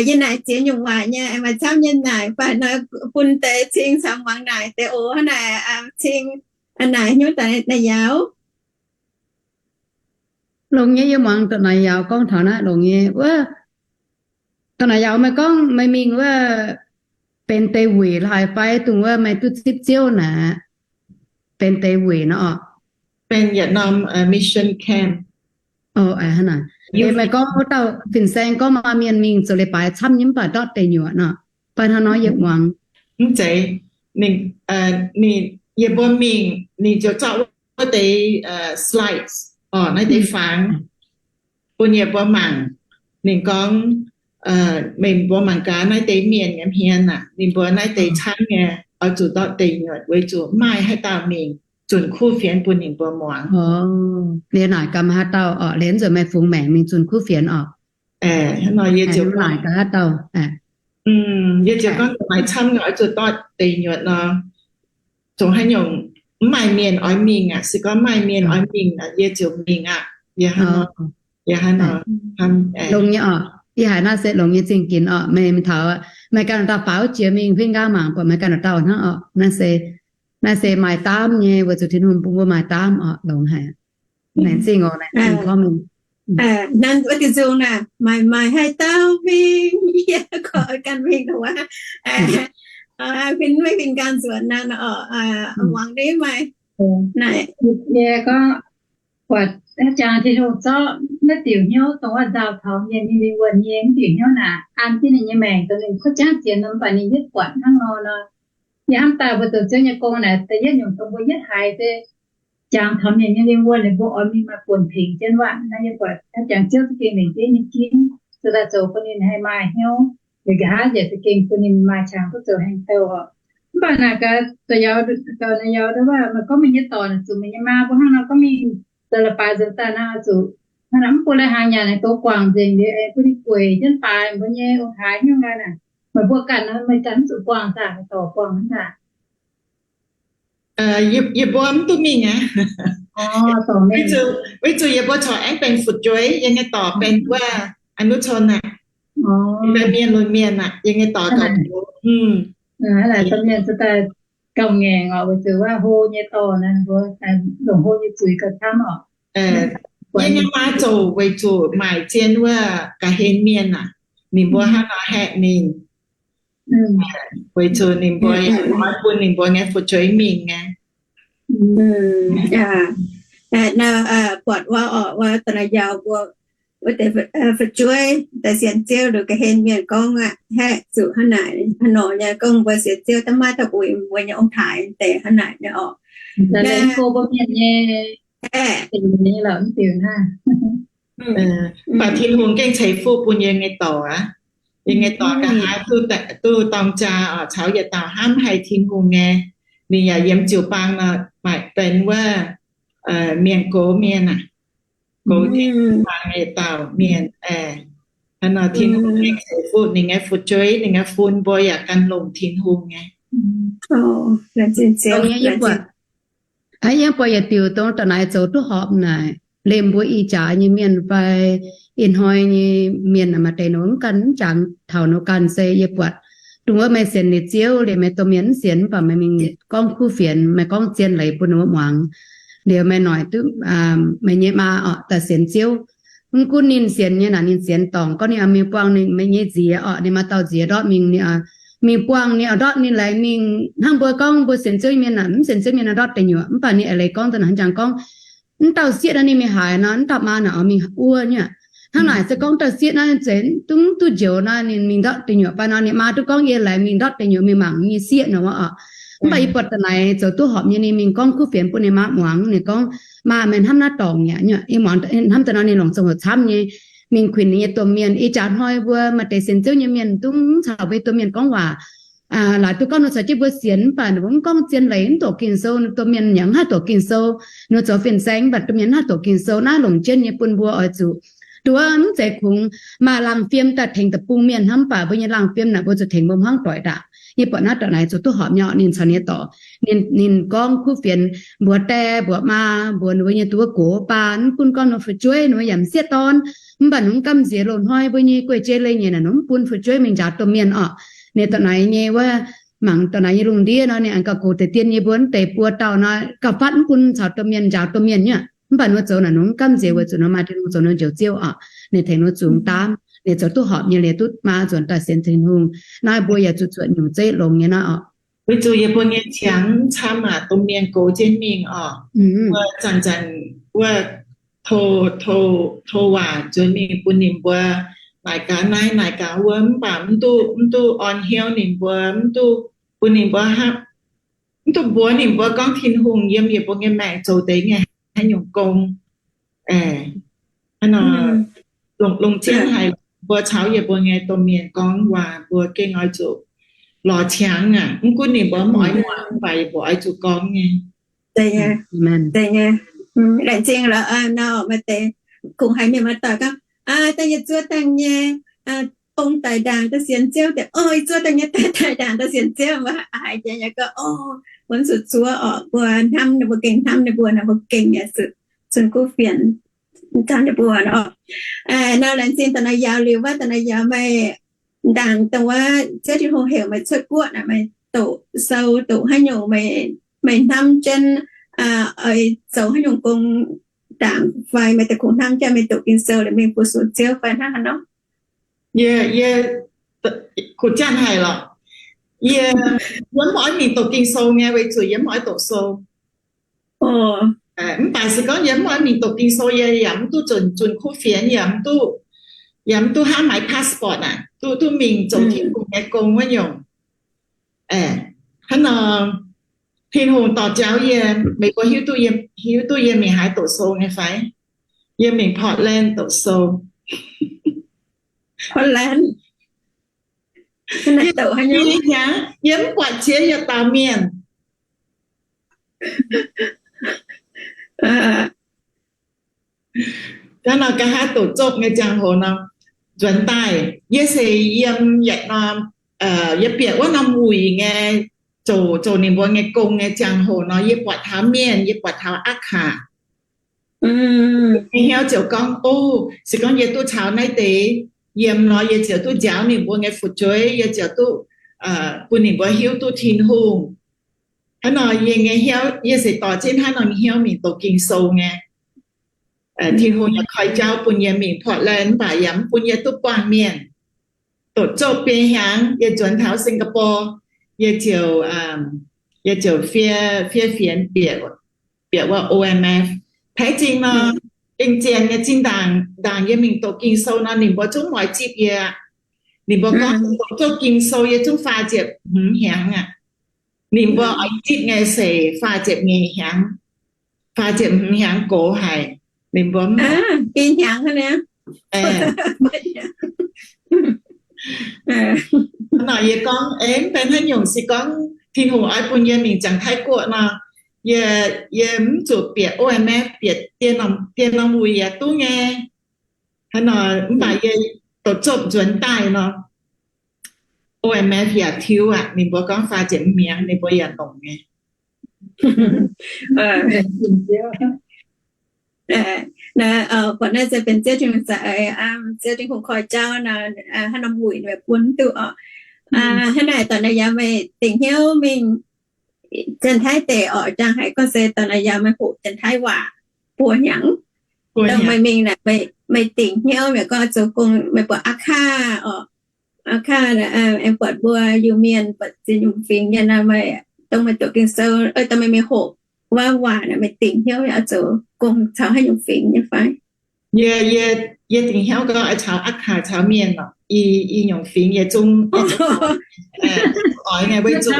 Yie naaic ziex nyungc waac nyei, maaih camv nyei naaic fai nor, bun deix cing caux muangx naaic deix oc. Hnangv naaic cing naaic hnyouv daaih naaic yaac longx nyei. Yie muangx dorh naaic yaac gorngv taux naaiv longx nyei wuov. Dorh naaic yaac meih gorngv meih mingh wuov benx deix wuic laaix fai dongh wuov meih duqv zipv Ziouv naaic, benx deix wuic nor orqc? Benx yietc norm mission camp. Meih gorngv wuov dauh fin-saeng gorngv maaih mienh mingh zoux leiz-baaix camv nyei mv baac ndortv deic nyuoqc nor, fai hnangv nor yie muangx. Mv zeiz, ninh, yie mbuo mingh ninh ziouc zorqv wuov deix slides orqc, naaiv deix fangx bun yie mbuo mangc. Ninh gorngv, meih mbuo mangc gaax naaiv deix mienh nyei hmien aac, ninh mbuo naaiv deix camv nyei oix zuqc ndortv deic nyuoqc weic zuqc maaih haaix dauh mingh zunc kuv fienx bun ninh mbuo muangx. Liuz naaic gaax maaih haaix dauh orqc, liuz nzuonx meih fungx maengc mingh zunc kuv fienx orqc. Hnangv nor yie ziouc naaic gaax haaix dauh. Yie ziouc gorngv maaih camv oix zuqc dorh deic nyuoqc nor, zungv haaix nyungc mv maaih mienh oix mingh aqv. Se gorngv maaih mienh oix mingh, yie ziouc mingh aqv. Yie hnangv nor, longx nyei oc. Yie haiz naaiv se longx nyei zingh ginx oc. Meih mingh taux, meih ganh dauh faaux jiex mingh huingv nqaang mangc buatc meih ganh dauh hnangv oc. Naaiv se, naaiv se maaih daamv nyei, weic zuqc Tin-Hungh bun mbuo maaih daamv oc. Longx haic. Laengz zingh oc, laengz zingh gorngv mingh. Hnangv wuov diuh nzung naaic, maaih maaih haih dauh mingh, yie gorngv ganh mingh wuov. Huin, meih huin ganh nzuonx naaiv oc, muangx ndiev maaih naaic. Yie gorngv buatc jangx Tin-Hungh zorqv naaiv diuc hnyouv dongh wuov nzauh taux mienh nyei lingh wuonh nyei mv diuc hnyouv naaic an jienv ninh nyei maengc dongh ninh kuv jangv sienx nor, mv baac ninh yietv buatc hnangv nor nor. Yie hnamv daaih mbuo zoux Ziouv nyei gong naaic, da'yietv nyungc dongh mbuo yietv haiz se jangx taux mienh nyei lingh wuonh, ninh mbuo oix mingh maaih buonc tengx jienv waac. Naaiv yie buatc jangx Ziouv za'gengh lengc jeiv nyei ginv, zoux daaih zoux bun ninh haih maaih hnyouv, liuz nqa'haav njiec za'gengh bun ninh maaih qangx duqv zoux haaix dauh oc. Mv baac naaic gaax, da'yietv gaax, naaiv yaac wuov, meih gorngv meih nyei dorc naaic zuqc meih nyei maa mbuo hnangv nor gorngv mingh zoux leiz-baaix nzuonx daaih naaic zuqc hnangv naaic mv bun lai hnaangx nyanc, douz guangc nzengc liuz, bun ninh gueic jienv baaix mbuo nyei ong-taaix hnyouv nqaai naaic. Meih mbuo ganh nor, meih ganh mv zuqc buangh daaih, meih dorc buangh hnangv daaih. Yie mbuo mv duqv mingh aqv. Weic zuqc yie mbuo corc aengx benx fu'jueiv, yie nyei dorc benx wuov a'nuv cou naaic, mienh lunx mienh aqv, yie nyei dorc gauh, mienh daaih gauh ngaengc oc, weic zuqc wuov hlo nyei dorh naaic, mbuo longc hlo nyei zuiz gauh camv oc. Yie nyei maa zoux weic zuqc maaic zien wuov ga'hlen mienh aac, ninh mbuo hnangv nor haeqv ninh. Weic zuqc ninh mbuo yaac oix bun ninh mbuo nyei fu'jueiv mingh nyei. Buatc wuov oc, wuov da'naaiv yaac mbuo wuov deix fu'jueiv daaih sienx Ziouv liuz ga'hlen mienh gorngv aqv, haeqv zuqc hnangv naaic hnangv nor nyei gorngv mbuo sienx Ziouv da'maiv da'uix mbuo nyei ong-taaix deix hnangv naaic nyei oc. Mbuo mienh nyei, aeqv, mv diuc naaiv. Mv baac Tin-Hungh gengh ceix fuqv bun yie nyei dorc aqv. Yie nyei dorc ga'haav duqv dorng jaa oc, caux yietc dauh hnamv haic Tin-Hungh nyei. Ninh yaac yiem jiu-baang nor, maaih benx wuov mienh gox mienh aac, gox mienh, yietc dauh mienh. Hnangv nor Tin-Hungh gengh ceix fuqv ninh nyei fu'jueiv, ninh nyei fun mbuo yaac gan longc Tin-Hungh nyei. Yie buatc yietc diuc dongh da'naaiv zoux duqv horpc naaic, liemh mbuo ih jaax nyei mienh fai ih hnoi nyei mienh maaih deix nor mv gan mv jangx taux nor ganh se yie buatc dongh wuov meih sienx liuz Ziouv liuz meih domh mienh mv sienx mv baac meih mingh gorngv kuv fienx, meih gorngv zien leiz bun ninh mbuo muangx. Liuz meih noic duqv meih nyei maa oc daaih sienx Ziouv. Mv gunv ninh sienx nyei naaic ninh sienx dorngc, gorngv ninh oix mingh buangh ninh nyei nziex oc, ninh maaih dauh nziex ndortv mingh, ninh mingh buangh ninh oix ndortv ninh laengz mingh. Hnangv mbuo gorngv mbuo sienx Ziouv mienh naaic, mv sienx Ziouv mienh ndortv deic nyuoqc, mv baac ninh eix leiz gorngv daaih naaic hnangv jangx gorngv, mv dauh sieqv naaiv ninh mingh haaix nor, mv dauh maa naaic oix mingh wuov nyei. Hnangv naaic se gorngv dauh sieqv naaiv zeiz duqv, duqv njoux naaiv ninh mingh ndortv deic nyuoqc fai nor, ninh maa duqv gorngv yie laengz mingh ndortv deic nyuoqc mingh mangc nyei sieqv nor wuov oc. Mv baac yie buatc da'naaiv zoux duqv horpc nyei, ninh mingh gorngv kuv fienx bun ninh maa muangx. Ninh gorngv, maa, meih hnamv naaiv dorngc aqv. Hnamv daaih nor ninh longc zong-hoc camv nyei, mingh kuinx ninh nyei domh mienh. Ih jaax hnoi mbuo maaih deix sienx Ziouv nyei mienh dungx caux mbuo domh mienh gorngv waac. Laaix duqv gorngv nor caux jienv mbuo sienx, mv baac ninh mbuo mv gorngv zien leiz, mv doqc Ging-Sou. Domh mienh yaac mv haih doqc Ging-Sou. Ninh mbuo zoux fin-saeng, mv baac domh mienh mv haih doqc Ging-Sou. Naaiv longc jienv nyei bun mbuo oix zuqc duqv mv zeiz kungx maaih laangh fiem daaih tengx deic-bung mienh hnangv, mv baac mbuo nyei laangh fiem naaic mbuo zuqc tengx mbuo hmuangv doic ndaangc. Yie buatc naaiv da'naaiv zoux duqv horpc nyei oc. Ninh caux ninh nyei dorc, ninh, ninh gorngv kuv fienx mbuox die mbuox maa, mbuox ninh mbuo nyei duqv gox baan, mv gunv gorngv ninh mbuo fu'jueiv ninh mbuo yaac m'sieqv dorn, mv baac ninh mv gamh nziex loz-hnoi mbuo nyei guei-jei leiz-nyeic naaic ninh mv bun fu'jueiv mingh njaaux domh mienh oc. Ninh da'naaiv nyei wuov, mangc da'naaiv nyei lungh ndiev nor, ninh aengx gauh gox deix dien nyei mbuo mv deix buo dauh nor, gauh fatv mv bun caux domh mienh njaaux domh mienh nyei. Mv baac ninh mbuo zoux naaic ninh mv gamh nziex weic zuqc ninh maaih Tin-Hungh zoux ninh njoux Ziouv oc. Ninh tengx ninh zungx daamv, ninh zoux duqv horpc nyei liuz duqv maa nzuonx daaih sienx Tin-Hungh. Naaiv mbuo yaac zuqc zuotc nyungc zeiv longx nyei naaiv oc. Weic zuqc yie mbuo nyei ziangx camv aac, domh mienh gox jienv mingh oc. Mbuo zanc-zanc wuov tov, tov, tov waac nzuonx mingh bun ninh mbuo naaic gaax naaiv naaic gaax wuov, mv baac mv duqv, mv duqv orn hnyouv ninh mbuo, mv duqv bun ninh mbuo, mv duqv mbuox ninh mbuo gorngv Tin-Hungh yiem yie mbuo nyei maengc zoux deix nyei haaix nyungc gong. Hnangv nor, longc, longc jienv haiz mbuo caux yie mbuo nyei domh mienh gorngv waac mbuo gengh oix zuqc lorz qangx aac. Mv gunv ninh mbuo mv oix muangx, mv baac yie mbuo oix zuqc gorngv nyei. Laengz zingh lorqc, nor maaih deix kungx haiz mienh muoz-doic gorngv, daaih yietc zuoqv dangh nyei, ong daic ndaangc daaih sienx Ziouv deix, o, ih zuov daaih nyei daic ndaangc daaih sienx Ziouv, mbuo haiz jiex nyei gorngv, o, mbuo zuqc zuov orqc, mbuo hnamv ninh mbuo gengh hnamv ninh mbuo, ninh mbuo gengh zunh kuv fienx camv ninh mbuo nor. Nor laengz zingh da'naaiv yaauc liuz, wuov da'naaiv yaauc meih ndaangc dongh wuov Ziouv Tin-Hungh heuc meih cuotv guoqv naaic, meih doqc sou doqc haaix nyungc, meih hnamv jienv oix zoux haaix nyungc gong ndaangc fai meih daaih kungx hnamv jienv meih doqc Ging-Sou liuz mingh fu-sux Ziouv fai hnangv haaix nor? Yie, yie, kuv janx haic lorqc. Yie, yie mv oix mingh doqc Ging-Sou nyei weic zuqc yie mv oix doqc sou. Mv baac se gorngv yie mv oix mingh doqc Ging-Sou, yie yaac mv duqv zunh, zunh kuv fienx, yaac mv duqv, yaac mv duqv hnamv maaih passport aac, duqv, duqv mingh zoux Tin-Hungh nyei gong wuov nyungc. Hnangv nor, Tin-Hungh dorh jauv yie, meih mbuo hiuv duqv, hiuv duqv yie mingh haaix doqc sou nyei fai? Yie mingh Portland doqc sou. Portland? Yie, yie mv buatc qiex yietc dauh mienh. Hnangv nor, nqa'haav doqc zopv nyei ziangh hoc nor, nzuonx daaih yie se yiem yietc norm, yie bieqc wuov norm wuic nyei, zoux, zoux ninh mbuo nyei gong nyei ziangh hoc nor, yie buatc taux mienh, yie buatc taux Aqkaq. Nyei hnyouv ziouc gorngv, o, se gorngv yie duqv caux naaiv deix yiem nor, yie ziouc duqv njaaux ninh mbuo nyei fu'jueiv, yie ziouc duqv bun ninh mbuo hiuv duqv Tin-Hungh. Hnangv nor yie nyei hnyouv, yie se dorh jienv hnangv nor nyei hnyouv mingh doqc Ging-Sou nyei. Tin-Hungh yaac koi jauv bun yie mingh Portland, mv baac yaac mv bun yie duqv buangh mienh. Doqc zopv biei hnyangx, yie nzuonx taux Singapore, yie ziouc, yie ziouc fiev, fiev fienx bieqc, bieqc wuov O M F. Taaix zingh nor, gengh zien nyei zinh ndaangc, ndaangc yie mingh doqc Ging-Sou nor, ninh mbuo zungv mv oix zipv yie. Ninh mbuo gorngv doqc zopv Ging-Sou yie zungv faah ziepc hmz hnyangx aqv. Ninh mbuo oix zipv nyei se faah ziepc nyeic hnyangx, faah ziepc hmz hnyangx gox haic. Ninh mbuo mv, hnyangx hnangv nor yie gorngv, mv benx haaix nyungc, se gorngv Tin-Hungh oix bun yie mingh ziangx Taiv-Guoqv nor, yie, yie mv zuqc bieqc O M F, bieqc dien norm wuic yaac duqv nyei. Hnangv nor, mv baac yie doqc zopv nzuonx daaih nor, O M F yaac tiuv aqv. Ninh mbuo gorngv faah ziepc hmz hnyangx ninh mbuo yaac longc nyei. Naaiv, buatc naaiv se benx Ziouv Tin-Hungh za'eix, Ziouv Tin-Hungh koi jauv nor, hnangv norm wuic meih bun duqv oc. Hnangv naaic dorc naaiv yaac meih dingc hnyouv mingh Janx-Taiv deic oc, jangx haiz gorngv se dorc naaiv yaac meih hoqc Janx-Taiv waac buo hnyangx. Dongh meih mingh naaic, meih dingc hnyouv mi'aqv gorngv zoux gong, meih buatc Aqkaq oc, Aqkaq aengx buatc mbuo Iu-Mienh, buatc ziex nyungc fingx nyei nor, meih dongh meih doqc Ging-Sou, dongh meih mingh hoqc wuov waac naaic, meih dingc hnyouv yaac zoux gong caux haaix nyungc fingx nyei fai? Yie, yie dingc hnyouv gorngv oix caux Aqkaq caux Mienh oc. I, i nyungc fingx yie zungv oix nyei weic zuqc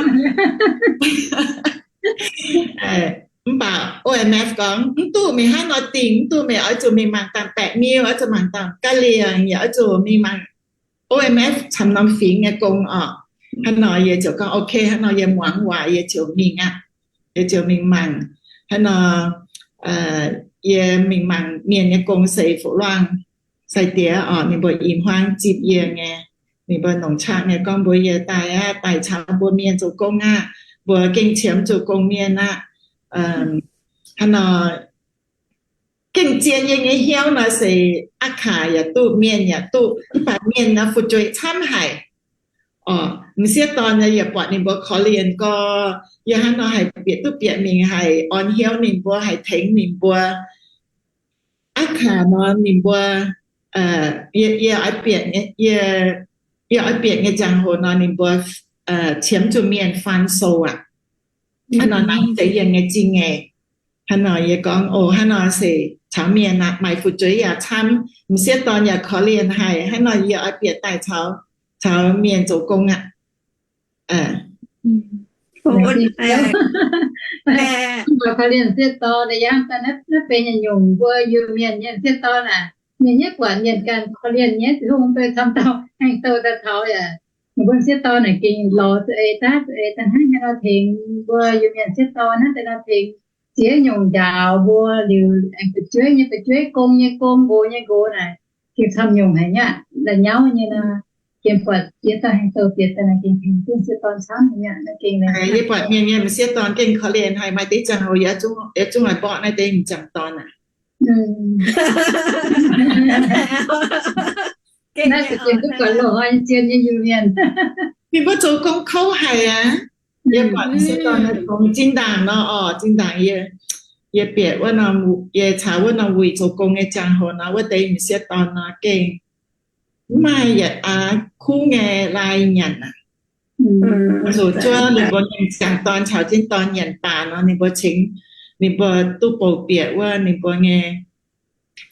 mv baac O M F gorngv, mv duqv meih hnangv nor dingc, mv duqv, meih oix zuqc mingh mangc dangh baeqc miuh, oix zuqc mangc dangh ga'liengc, yaac oix zuqc mingh mangc, O M F camv norm fingx nyei gong oc. Hnangv nor yie ziouc gorngv, ok, hnangv nor yie muangx waac yie ziouc mingh aqv. Yie ziouc mingh mangc. Hnangv nor yie mingh mangc mienh nyei gong se fuqv luangh sai-diex oc, ninh mbuo i hmuangv zipv yie nyei. Ninh mbuo longc qaqv nyei gorngv mbuox yie, daaih aqv, daaih caux mbuo Mienh zoux gong aqv. Mbuo gengh qiemx zuqc gong-mienh aqv. Hnangv nor gengh zien yie nyei hnyouv nor se Aqkaq yaac duqv, Mienh yaac duqv, mv baac Mienh nor fu'jueiv camv haic. Oc, m'sieqv dorn yaac buatc ninh mbuo korv-lienh gorx, yie hnangv nor haih bieqc duqv bieqc mingh haih orn hnyouv ninh mbuo, haih tengx ninh mbuo. Aqkaq nor ninh mbuo, yie, yie oix bieqc nyei ziangh hoc nor ninh mbuo qiemx zuqc Mienh faan sou aqv. Hnangv nor naaiv se yie nyei zingh nyeic. Hnangv nor yie gorngv, o, hnangv nor se caux Mienh aqv, maaih fu'jueiv yaac camv, m'sieqv dorn yaac korv-lienh haic. Hnangv nor yie oix bieqc daaih caux, caux Mienh zoux gong aqv. Korv-lienh sieqv dorn, naaiv benx nyungc mbuo Iu-Mienh nyei sieqv dorn aac, mienh nyei buatc mienh ganh korv-lienh nyei, Tin-Hungh fai camv dauh aengx douh daaih taux yaac, mbuo sieqv dorn naaic gengh lorz za'eix daav za'eix daaih hnangv haaix nor tengx mbuo Iu-Mienh sieqv dorn hnangv daaih nor tengx ziex nyungc njaaux mbuo liuz, aengx fu'jueiv nyei fu'jueiv, gong nyei gong, nqox nyei nqox naaic, gengh camv nyungc haic nyei aqv, la'nyauv nyei nor. Yie buatc yie daaih haih douh bieqc daaih naaiv gengh tengx jienv m'sieqv dorn camv nyei aqv. Naaiv gengh yie buatc mienh nyei m'sieqv dorn gengh korv-lienh haic, maaih deix ziangh hoc yaac zungv, yaac zungv oix mborqv naaiv deix m'jangc dorn aqv. Naaiv za'gengh duqv buatc loz-hnoi nyei zien nyei Iu-Mienh. Ninh mbuo zoux gong kouv haic aqv. Yie buatc m'sieqv dorn zinh ndaangc nor, orqc, zinh ndaangc yie, yie bieqc wuov norm, yie caux wuov norm wuic zoux gong nyei ziangh hoc nor, wuov deix m'sieqv dorn nor gengh mv maaih yietc aqv kuv nyei lai nyanc aqv. Zuqc zuov ninh mbuo nyei m'jangc dorn caux jienv dorn nyanc baac nor, ninh mbuo cingx, ninh mbuo duqv bouh bieqc wuov ninh mbuo nyei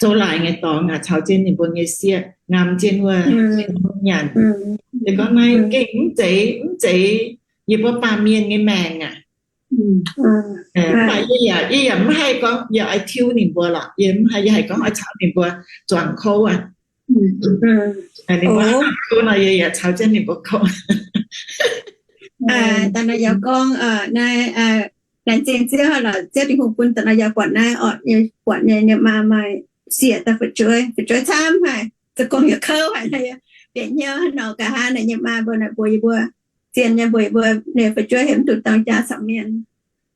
zouv-laaix nyei dorngx aqv, caux jienv ninh mbuo nyei sieqv ngamv jienv wuov nyanc. Yie gorngv naaiv gengh mv zeiz, mv zeiz yie mbuo baamh mienh nyei maengc aqv. Mv baac yie yaac, yie yaac mv haih gorngv yie oix tiuv ninh mbuo lorqc. Yie mv haih, yie haiz gorngv oix caux ninh mbuo zuangx kouv aqv. Ninh mbuo kouv nor, yie yaac caux jienv ninh mbuo kouv. Da'naaiv yaac gorngv naaiv laengz zingh Ziouv lorqc, Ziouv Tin-Hungh bun da'naaiv yaac buatc naaiv orqc, yie buatc nyei, nyei maa maaih sieqv daaih fu'jueiv, fu'jueiv camv haic, zoux gong yaac kouv haic, bieqc hnyouv hnangv nor. Nqa'haav naaic nyei maa mbuo naaic mbuox yie mbuo, zien nyei mbuox yie mbuo, ninh fu'jueiv heuc mv zuqc dorng jaa caux mienh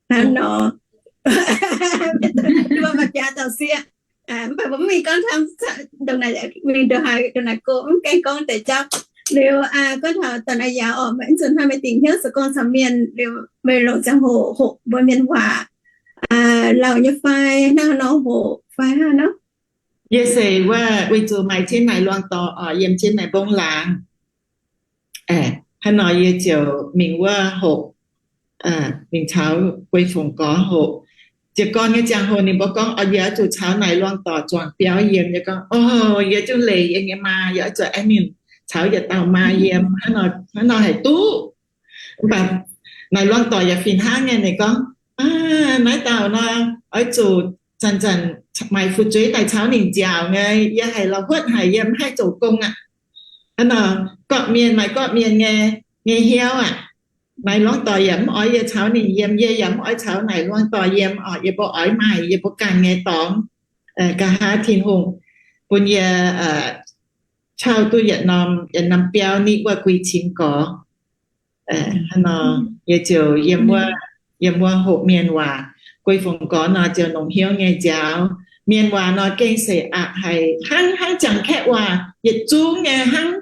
hnangv nor. Mbuo maaih biaa dauh sieqv, mv baac mbuo mv mingh gorngv camv, ndongc naaic mingh ndongc haaix, ndongc naaic go mv gaengh gorngv deix jauv. Liuz gorngv taux da'naaiv yaac orqc, mv zuqc hnangv meih dingc hnyouv zoux gong caux mienh liuz meih longc ziangh hoc hoqc mbuo mienh waac lauh nyei fai hnangv nor, hoqc fai hnangv nor. Yie se wuov weic zuqc maaih jienv naaic luangh dorngx orqc, yiem jienv naaic mbong laangz. Hnangv nor yie ziouc mingh wuov hoqc, mingh caux guei fongc gorx hoqc. Jiez gorn nyei ziangh hoc ninh mbuo gorngv, orqc, yie oix zuqc caux naaic luangh dorngx zuangx biauv yiem. Yie gorngv, o, yie zungv leih yie nyei maa, yie oix zuqc aengx mingh caux yietc dauh maa yiem. Hnangv nor, hnangv nor haic duqv. Mv baac naaic luangh dorngx yaac fih hnangv nyei. Ninh gorngv, naaiv dauh nor, oix zuqc zanc-zanc maaih fu'jueiv daaih caux ninh nziaauc nyei. Yie haiz la'huotv haic, yie mv haih zoux gong aqv. Hnangv nor, gorqv-mienh maaih gorqv-mienh nyei, nyei hnyouv aqv. Naaiv luangh dorngx yaac mv oix yie caux ninh yiem, yie yaac mv oix caux naaic luangh dorngx yiem orqc. Yie mbuo oix maaih yie mbuo ganh nyei dorngx. Nqa'haav Tin-Hungh bun yie caux duqv yietc norm, yietc norm biauv nitv wuov guix cingx gorx. Hnangv nor, yie ziouc yiem wuov, yiem wuov hoqc mienh waac. Guei fongc gorx nor ziouc longc hnyouv nyei nziaaux. Mienh waac nor gengh se aqc haic, hnangv, hnangv Janx-Kaeqv waac yietc zungv nyei hnangv.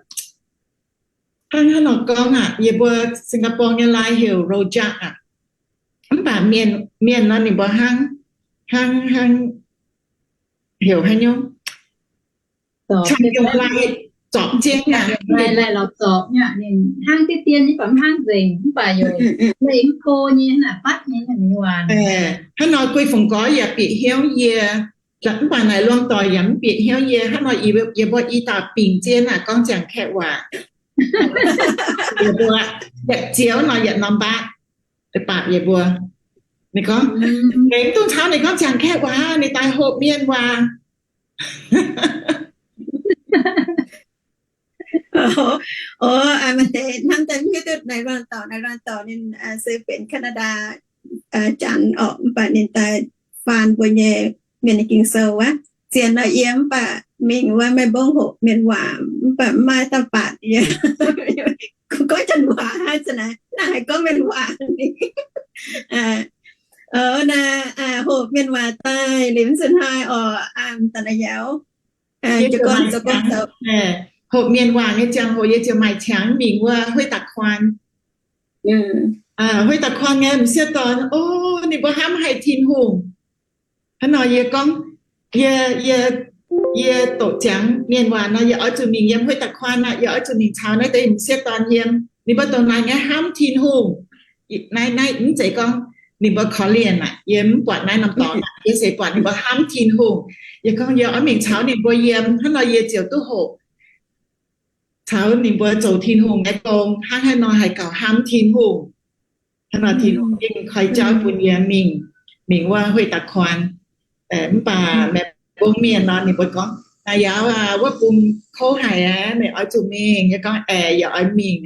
Hnangv, hnangv nor gorngv aqv, yie mbuo Singapore nyei lai heuc rojak aqv. Mv baac mienh, mienh nor ninh mbuo hnangv, hnangv, hnangv heuc haaix nyungc, zorpc jienv aqv. Hnangv deix dien mv baac hnangv nzengc, mv baac yaac leih mv go nyei, hnangv naaic fatv nyei, hnangv naaic nyei waac. Hnangv nor guei fongc gorx yaac bieqc hnyouv yie, mv baac naaic luangh dorngx yaac mv bieqc hnyouv yie. Hnangv nor yie mbuo i dauh bingc jienv aqv, gorngv Janx-Kaeqv waac. Yie mbuo yietc zioux nor yietc norm mbatv, deix-baac yie mbuo. Ninh gorngv, ninh mv dungx caux ninh gorngv Janx-Kaeqv waac, ninh daaih hoqc mienh waac. O, maaih deix hnamv daaih mv hiuv duqv naaic luangh dorngx, naaic luangh dorngx ninh se benx Canada Janx orqc, mv baac ninh daaih faan mbuo nyei mienh nyei Ging-Sou wuov. Zien nor yiem mv baac mingh wuov maiv mbongv hoqc mienh waac, mv baac mv maaih dauh baatc yie. Gorngv Janx waac hnangv naaic, naaiv haiz gorngv mienh waac ni. Naaiv hoqc mienh waac daaih liuz mv zuqc hnoi orqc, da'naaiv yaac hoqc mienh waac nyei ziangh hoc yie ziouc maaih qangx mingh wuov Hueiv Da'kuaan. Hueiv Da'kuaan nyei m'sieqv dorn, o, ninh mbuo hnamv haic Tin-Hungh. Hnangv nor yie gorngv, yie, yie, yie doqc ziangx mienh waac nor, yie oix zuqc mingh yiem Hueiv Da'kuaan aqv. Yie oix zuqc mingh caux naaiv deix m'sieqv dorn yiem. Ninh mbuo dongh naaic nyei hnamv Tin-Hungh. Naaiv, naaiv mv zeiz gorngv ninh mbuo korv-lienh aqv. Yie mv buatc naaiv norm dorngx aqv. Yie se buatc ninh mbuo hnamv Tin-Hungh. Yie gorngv yie oix mingh caux ninh mbuo yiem. Hnangv nor yie ziouc duqv hoqc caux ninh mbuo zoux Tin-Hungh nyei gong. Hnangv haaix nor haih gauh hnamv Tin-Hungh. Hnangv nor Tin-Hungh gengh koi jauv bun yie mingh, mingh wuov Hueiv Da'kuaan. Mv baac maaih mbong mienh nor ninh mbuo gorngv, naaiv yaac wuov bung kouv haic aqv, meih oix zuqc mingh? Yie gorngv, aeqv, yie oix mingh.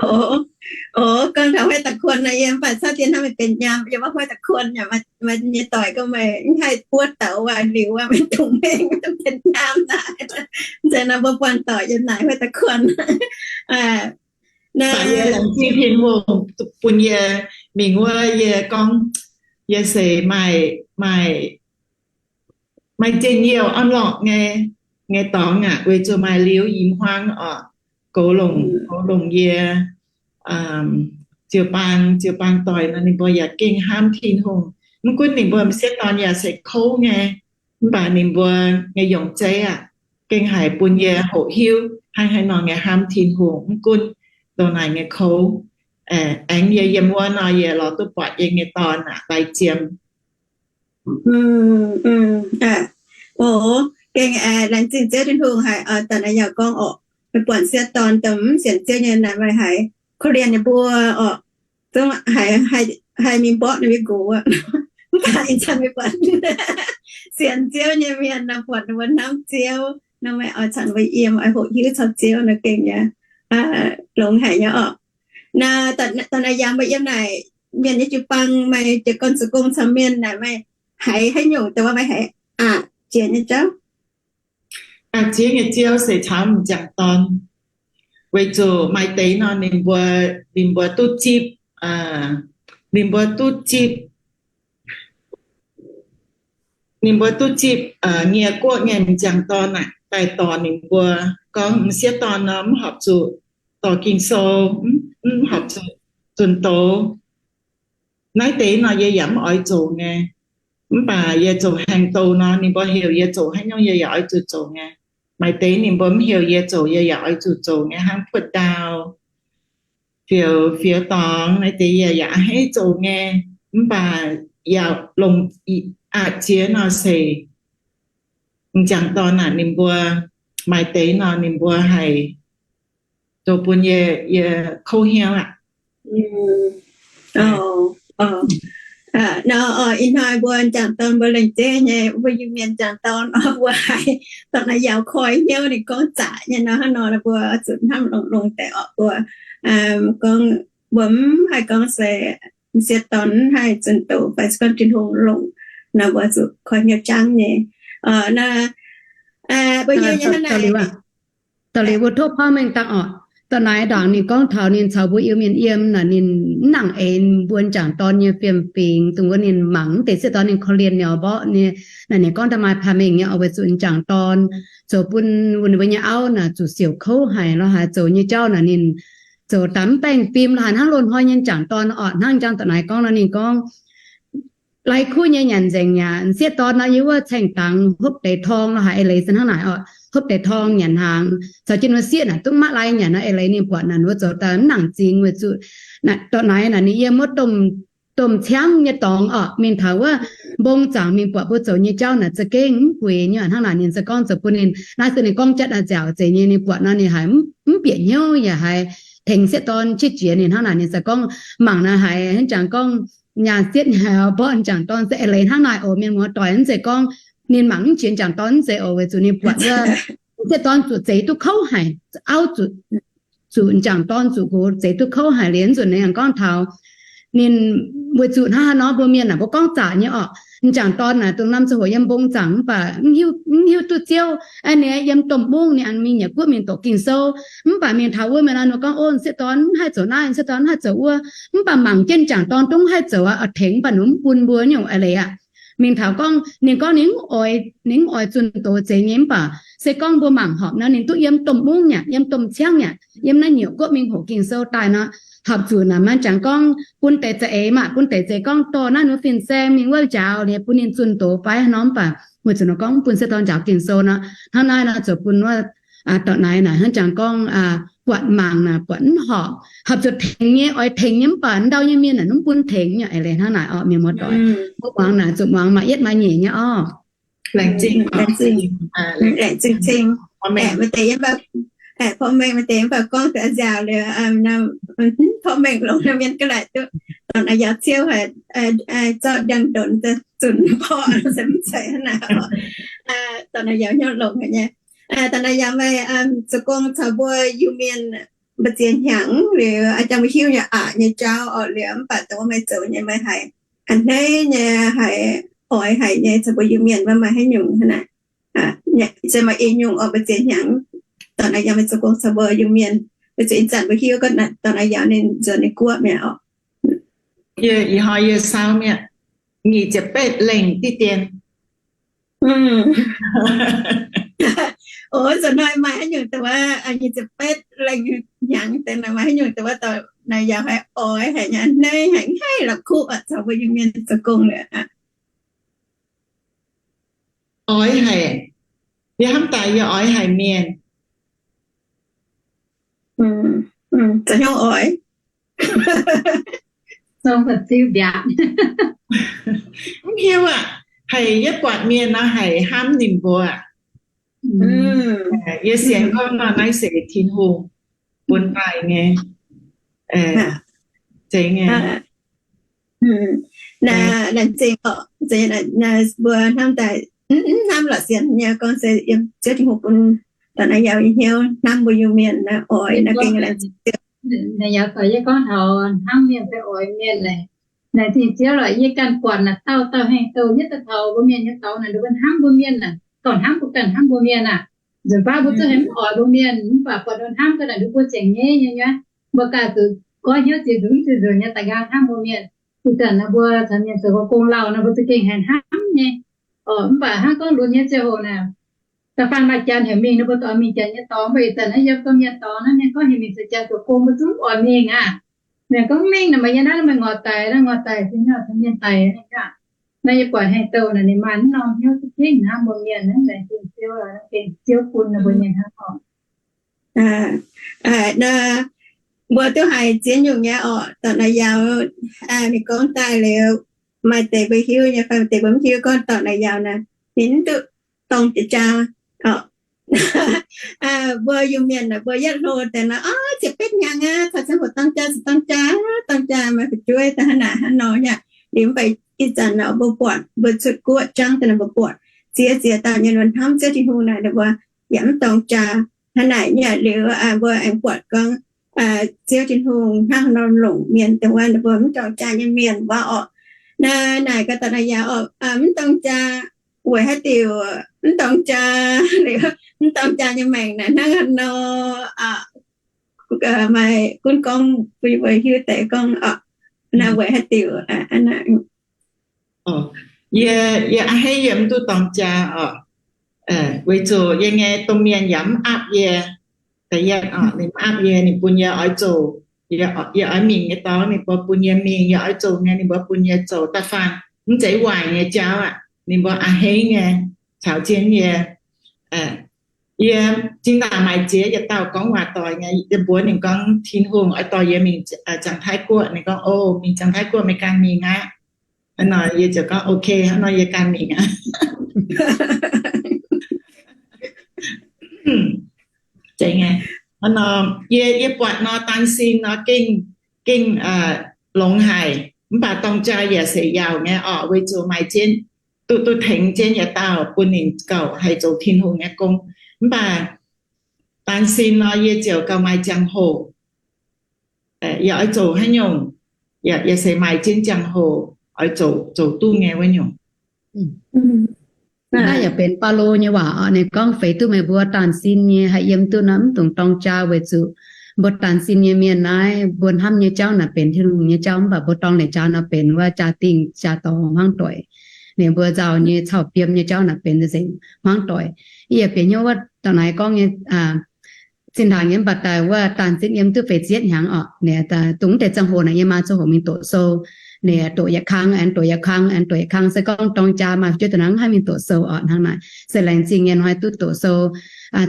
O, gorngv taux huaih da'kuon nor, yie mv baac cauv dien hnangv meih benx nyaam, yie mv huaih da'kuon yaac maaih nyei doic gorngv meih mv haih buov douz waac liuz, meih dungx mengh, mv dungx benx nyaam naaic. Nzengc nor mbuo buangh doic yiem naaic huaih da'kuon. Laengz zingh Tin-Hungh bun yie mingh wuov, yie gorngv, yie se maaih, maaih, maaih njien-youh orn-lorqc nyei, nyei dorngx aqv, weic zuqc maaih liuz i hmuangv oc, goux longc, goux longc yie jiu-baang, jiu-baang doic nor, ninh mbuo yaac gengh hnamv Tin-Hungh. Mv gunv ninh mbuo m'sieqv dorn yaac se kouv nyei, mv baac ninh mbuo nyei yongc zeiv aqv, gengh haiz bun yie hoqc hiuv hnangv haaix nor nyei hnamv Tin-Hungh mv gunv ndongc naaic nyei kouv. Aengx yie yiem wuov nor, yie lorz duqv buatc yie nyei dorn aqv, lai jiem. O, gengh laengz zingh Ziouv Tin-Hungh haiz dorh naaiv yaac gorngv oc, meih buatc m'sieqv dorn dongh mv sienx Ziouv nyei naaic, meih haiz korv-lienh ninh mbuo oc. Zungv haiz mingh mborqv ninh mbuo nqox aqv. Mv baac ih zanc meih buatc sienx Ziouv nyei mienh nor, buatc ninh mbuo hnamv Ziouv nor, meih oix caux ninh mbuo yiem, oix hoqc hiuv caux Ziouv nor, gengh yaac longx haic nyei oc. Naaiv dorh naaiv yaac mbuo yiem naaic mienh nyei jiu-baang, meih jiez gorn zoux gong caux mienh naaic, meih haiz haaix nyungc dongh meih haiz aqc jiex nyei jauv? Aqc jiex nyei jauv se caux m'jangc dorn, weic zuqc maaih deix nor ninh mbuo, ninh mbuo duqv zipv, ninh mbuo duqv zipv, ninh mbuo duqv zipv nyei guoqv nyei m'jangc dorn aqv, daaih dorh ninh mbuo gorngv m'sieqv dorn nor mv horpc zuqc dorh Ging-Sou, mv horpc zuqc zunh doz. Naaiv deix nor yie yaac mv oix zoux nyei. Mv baac yie zoux haaix nyungc nor, ninh mbuo heuc yie zoux haaix nyungc yie yaac oix zuqc zoux nyei. Maaih deix ninh mbuo mv heuc yie zoux, yie yaac oix zuqc zoux nyei, hnangv puoqv ndau, fioux, fioux dorngx naaiv deix yie yaac a'hneiv zoux nyei. Mv baac yaac longc aqc jiex nor se m'jangc dorn aac, ninh mbuo maaih deix nor ninh mbuo haih zoux bun yie, yie kouv hnyouv aqv. Nor, ih hnoi mbuo m'jangc dorn mbuo lengc jeiv nyei, mbuo Iu-Mienh m'jangc dorn mbuo haiz dorh naaiv yaac koi hnyouv ninh gorngv zaqc nyei nor, hnangv nor mbuo zuqc hnamv longx-longx deix oc. Mbuo gorngv, mbuo mv haih gorngv se m'sieqv dorn mv haih zunh doz fai se gorngv Tin-Hungh longc nor, mbuo zuqc koi hnyouv jangv nyei. Nor, mbuo hiuv nyei hnangv naaic. Da'liuz mbuo tov koi mengh dangh oc. Da'naaiv ndaangc ninh gorngv taux ninh caux mbuo Iu-Mienh yiem naaic, ninh mv nangc eix mbuo m'jangc dorn nyei fiem-fingx, dongh wuov ninh mangc mv deix sieqv dorn ninh korv-lienh ninh mborqv nyei. Naaic ninh gorngv da'maaih paah mengh nyei oc, weic zuqc m'jangc dorn zoux bun ninh mbuo nyei auv naaic zuqc siouc kouv haic lorqc, haiz zoux nyei jauv naaic ninh zoux daaih mv baengh fim lorqc, haiz hnangv loz-hnoi nyei m'jangc dorn oc. Hnangv jang da'naaiv gorngv nor ninh gorngv, lai kuv nyei nyanc nzengc yaac m'sieqv dorn nor yiem wuov caeng dangx hopv deix torng lorqc, haiz eix leiz se hnangv naaic oc, hopv deix torng nyanc hnaangx, caux jienv wuov sieqv naaic duqv maiv lai nyanc nor, eix leiz ninh buatc naaic wuov zoux daaih mv nangc zingx weic zuqc da'naaiv naaic ninh yiem wuov domh, domh ciangv nyei dorngx oc, mingh taux wuov mbong zaangc mingh buatc mbuo zoux nyei jauv naaic za'gengh mv gueix nyei. Hnangv naaic ninh se gorngv zoux bun ninh, naaiv se ninh gorngv jatv a'nziaauc zeiz nyei, ninh buatc nor ninh haiz mv bieqc hnyouv yaac haiz tengx sieqv dorn qiex jiez ninh. Hnangv naaic ninh se gorngv mangc naaic haiz hnangv jangx gorngv nyaah sieqv nyaah mborqv m'jangc dorn se eix leiz hnangv naaic oc. Mienh muoz-doic, mv zeiz gorngv ninh mangc mv jiex m'jangc dorn, mv zeiz oc, weic zuqc ninh buatc wuov sieqv dorn zuqc zeix duqv kouv haic, auv zuqc, zuqc m'jangc dorn zuqc nqox zeix duqv kouv haic liuz, nzunc ninh yaac gorngv taux ninh, weic zuqc hnangv haaix nor mbuo mienh naaic mbuo gorngv zaqc nyei oc. M'jangc dorn naaic dongh norm ziangh hoc yiem mbong zaangc mv baac mv hiuv duqv Ziouv. Aa, ninh yiem domh mungv ninh aengx mingh nyei guoqv mingh doqc Ging-Sou. Mv baac mingh taux wuov mienh nor ninh gorngv, o, sieqv dorn mv haih zoux naaiv, sieqv dorn mv haih zoux wuov. Mv baac mangc jienv m'jangc dorn dongh haih zoux aqv, oix tengx mv baac ninh mv bun mbuo nyungc eix leiz aqv. Mingh taux gorngv, ninh gorngv ninh mv oix, ninh mv oix zunh doz zeiz nyei, mv baac se gorngv mbuo mangc horpc nor ninh duqv yiem domh mungv aqv, yiem domh ciangv aqv, yiem naaiv nyungc guoqv mingh hoqc Ging-Sou daaih nor, horpc zuqc naaic maiv jangx gorngv bun deix za'eix maah, bun deix za'eix gorngv dorh naaiv nor fin-saeng mingh wuov njaaux liuz bun ninh zunh doz fai haaix nor, mv baac weic zuqc nor gorngv bun sieqv dorn njaaux Ging-Sou nor, hnangv naaiv nor zoux bun wuov dorh naaiv naaic hnangv jangx gorngv buatc mangc naaic buatc mv horpc, horpc zuqc tengx nyei, oix tengx nyei, mv baac ndau nyei mienh naaic mv bun tengx nyei eix leiz hnangv naaic orqc. Mienh muoz-doic, mbuo muangx naaic zuqc muangx maaih yietv maaih nyeic nyei orqc. Laengz zingh, laengz zingh cing. Porv mengh maaih deix yiem fai gorngv deix nziaauc liuz, porv mengh longx mienh ga'naaiv duqv dorh naaic yaac ciouv haic, zorqv ndiangx-ndonx zunc porv se mv zeiz hnangv naaic. Dorh naaic yaac hnyouv longx haic nyei. Da'naaiv yaac meih zoux gong caux mbuo Iu-Mienh mbu'ziex hnyangx liuz, jangx mbuo hiuv nyei aqc nyei jauv orqc, liuz mv baac dongh meih zoux nyei meih haiz a'hneiv nyei, haiz oix haic nyei caux mbuo Iu-Mienh maiv maaih haaix nyungc hnangv naaic. Se maaih ih nyungc orqc, mbu'ziex hnyangx. Da'naaiv yaac meih zoux gong caux mbuo Iu-Mienh, mbu'ziex ih zanc mbuo hiuv gorngv da'naaiv yaac ninh nzuonx ninh guoqv mi'aqv orqc. Ih hnoi yie sau mi'aqv, nyic ziepc betv lengh diqv dien. Oc, nzunc hnoi maaih haaix nyungc dongh wuov nyic ziepc betv lengh hnyangx deix maaih haaix nyungc dongh wuov da'naaiv yaac haiz oix haic nyei, a'hneiv haic, haih la'kuqv caux mbuo Iu-Mienh zoux gong liuz. Oix haic. Yie hnamv daaih yie oix haic mienh. Zoux hnyouv oix. Mv hiuv aqv. Haiz yie buatc mienh nor haiz hnamv ninh mbuo. Yie sienx gorngv nor naaiv se Tin-Hungh bun daaih nyei. Zeiz nyei. Mbuo hnamv daaih, hnamv lorqc sienx nyei gorngv se yiem Ziouv Tin-Hungh bun da'naaiv yaac hnyouv hnamv mbuo Iu-Mienh naaiv oix naaiv gengh laengz zingh. Naaiv yaac doic yie gorngv taux hnamv mienh fai oix mienh naaic, naaic zingh Ziouv lorqc. Yie ganh buatc naaic dauh dauh hengh douh yietv daaih taux mbuo mienh nyei dorngx naaic, ninh mbuo hnamv mbuo mienh naaic, dorh hnamv mbuo ganh hnamv mbuo mienh aqv. Nzunc baav mbuo zungv haiz mv oix mbuo mienh, mv baac buatc ninh hnamv ga'naaiv nduov mbuo ziangx nyeiv nyei nyei, mbuo ganh zuqc goiv hnyouv ziex nzunc ziex nzunc nyei daaih nqaang hnamv mbuo mienh. Ih zanc naaiv mbuo caux mienh zoux gong lauh nor, mbuo za'gengh haiz hnamv nyei. Mv baac hnangv gorngv lunx nyei ziangh hoc naaic, da'faanh maaih janx heuc mingh nor, mbuo dorh mingh janx nyei dorngx. Mv baac ih zanc naaiv yiem domh mienh dorngx naaiv, mienh gorngv heuc mingh zoux janx zoux gong, mbuo zungv mv oix mingh aqv. Mienh gorngv mv mingh nor, maaih yie naaiv meih ngorc daic, naaiv ngorc daic, caux mienh daic aqv. Naaiv yie buatc hengh douh naaic ninh maaih mv norm hnyouv za'gengh hnamv mbuo mienh naaiv, laengz zingh Ziouv, laengz zingh Ziouv bun ninh mbuo mienh hnangv orqc. Mbuo duqv haiz ziex nyungc nyei orqc, dorh naaiv yaac ninh gorngv daaih liuz, maaih deix mbuo hiuv nyei fai maaih deix mbuo mv hiuv gorngv dorh naaiv yaac naaic, ninh mv duqv dorng jiex jaa orqc. Mbuo Iu-Mienh naaic mbuo yietv hlo deix naaic, orv, ziepc betv hnyangx aqv, caux ziangh hoc dorng jaa, dorng jaa, dorng jaa maaih fu'jueiv daaih hnangv naaic hnangv nor nyei. Liuz mv baac ih zanc naaic mbuo buatc mbuo cuotv guoqv jangv daaih naaic mbuo buatc ziex ziex dauh nyei luonx hnamv Ziouv Tin-Hungh naaic, ninh mbuo yaac mv dorng jaa hnangv naaic nyei. Liuz mbuo aengx buatc gorngv Ziouv Tin-Hungh hnangv nor longc mienh dongh wuov ninh mbuo mv dorng jaa nyei mienh wuov orqc. Naaiv naaic ga'daaih naaic yaac orqc, mv dorng jaa weic haaix diuc mv dorng jaa, liuz mv dorng jaa nyei maengc naaic hnangv haaix nor, maaih gunv gorngv bun yie mbuo hiuv deix gorngv orqc, naaiv weic haaix diuc. Yie, yie a'hneiv yie mv duqv dorng jaa orqc, weic zuqc yie nyei domh mienh yaac mv aapv yie. Da'yietv orqc, ninh mv aapv yie, ninh bun yie oix zoux, yie oix mingh nyei dorngx ninh mbuo bun yie mingh, yie oix zoux nyei ninh mbuo bun yie zoux. Da'faanh mv zeiz waaic nyei jauv aqv, ninh mbuo a'hneiv nyei caux jienv yie. Yie zinh ndaangc maaih ziex yietc dauh gorngv waac doic nyei, yie mbuox ninh gorngv Tin-Hungh oix dorh yie mingh Janx-Taiv Guoqv. Ninh gorngv, O, mingh Janx-Taiv Guoqv meih ganh mingh aqv. Hnangv nor yie ziouc gorngv, Ok, hnangv nor yie ganh mingh aqv. Hnangv nor, yie, yie buatc nor, daan sin nor gengh, gengh longx haic, mv baac dorng jaa yaac se yaauc nyei orqc, weic zuqc maaih jienv, duqv, duqv tengx jienv yietc dauh bun ninh gauh haih zoux Tin-Hungh nyei gong. Mv baac daan sin nor yie ziouc gauh maaih ziangh hoc, yie oix zoux haaix nyungc, yaac se maaih jienv ziangh hoc oix zoux, zoux duqv nyei wuov nyungc. Naaiv yaac benx Baulo nyei waac orqc, ninh gorngv, Feix duqv meih mbuo daan sin nyei haih yiem duqv nor, mv dungx dorng jaa, weic zuqc mbuo daan sin nyei mienh naaiv, mbuo hnamv nyei jauv naaic benx Tin-Hungh nyei jauv, mv baac mbuo dorng leiz jaa nor benx wuov jaa-dingh jaa-dorngx hmuangv doic. Ninh mbuo nzauh nyei cau-biom nyei jauv naaic benx nzengc hmuangv doic. Yie yaac bieqc hnyouv wuov da'naaiv gorngv nyei zinh ndaangc nyei, mv baac daaih wuov daan sin yiem duqv feix ziepc hnyangx orqc, ninh dungx deix ziangh hoc naaic yie maaih ziangh hoc mingh doqc sou. Ninh doqc yietc kang, aengx doqc yietc kang, aengx doqc yietc kang, se gorngv dorng jaa maaih fu'jueiv daaih hnangv haih mingh doqc sou orqc. Hnangv naaic se laengz zingh nyei hnoi duqv doqc sou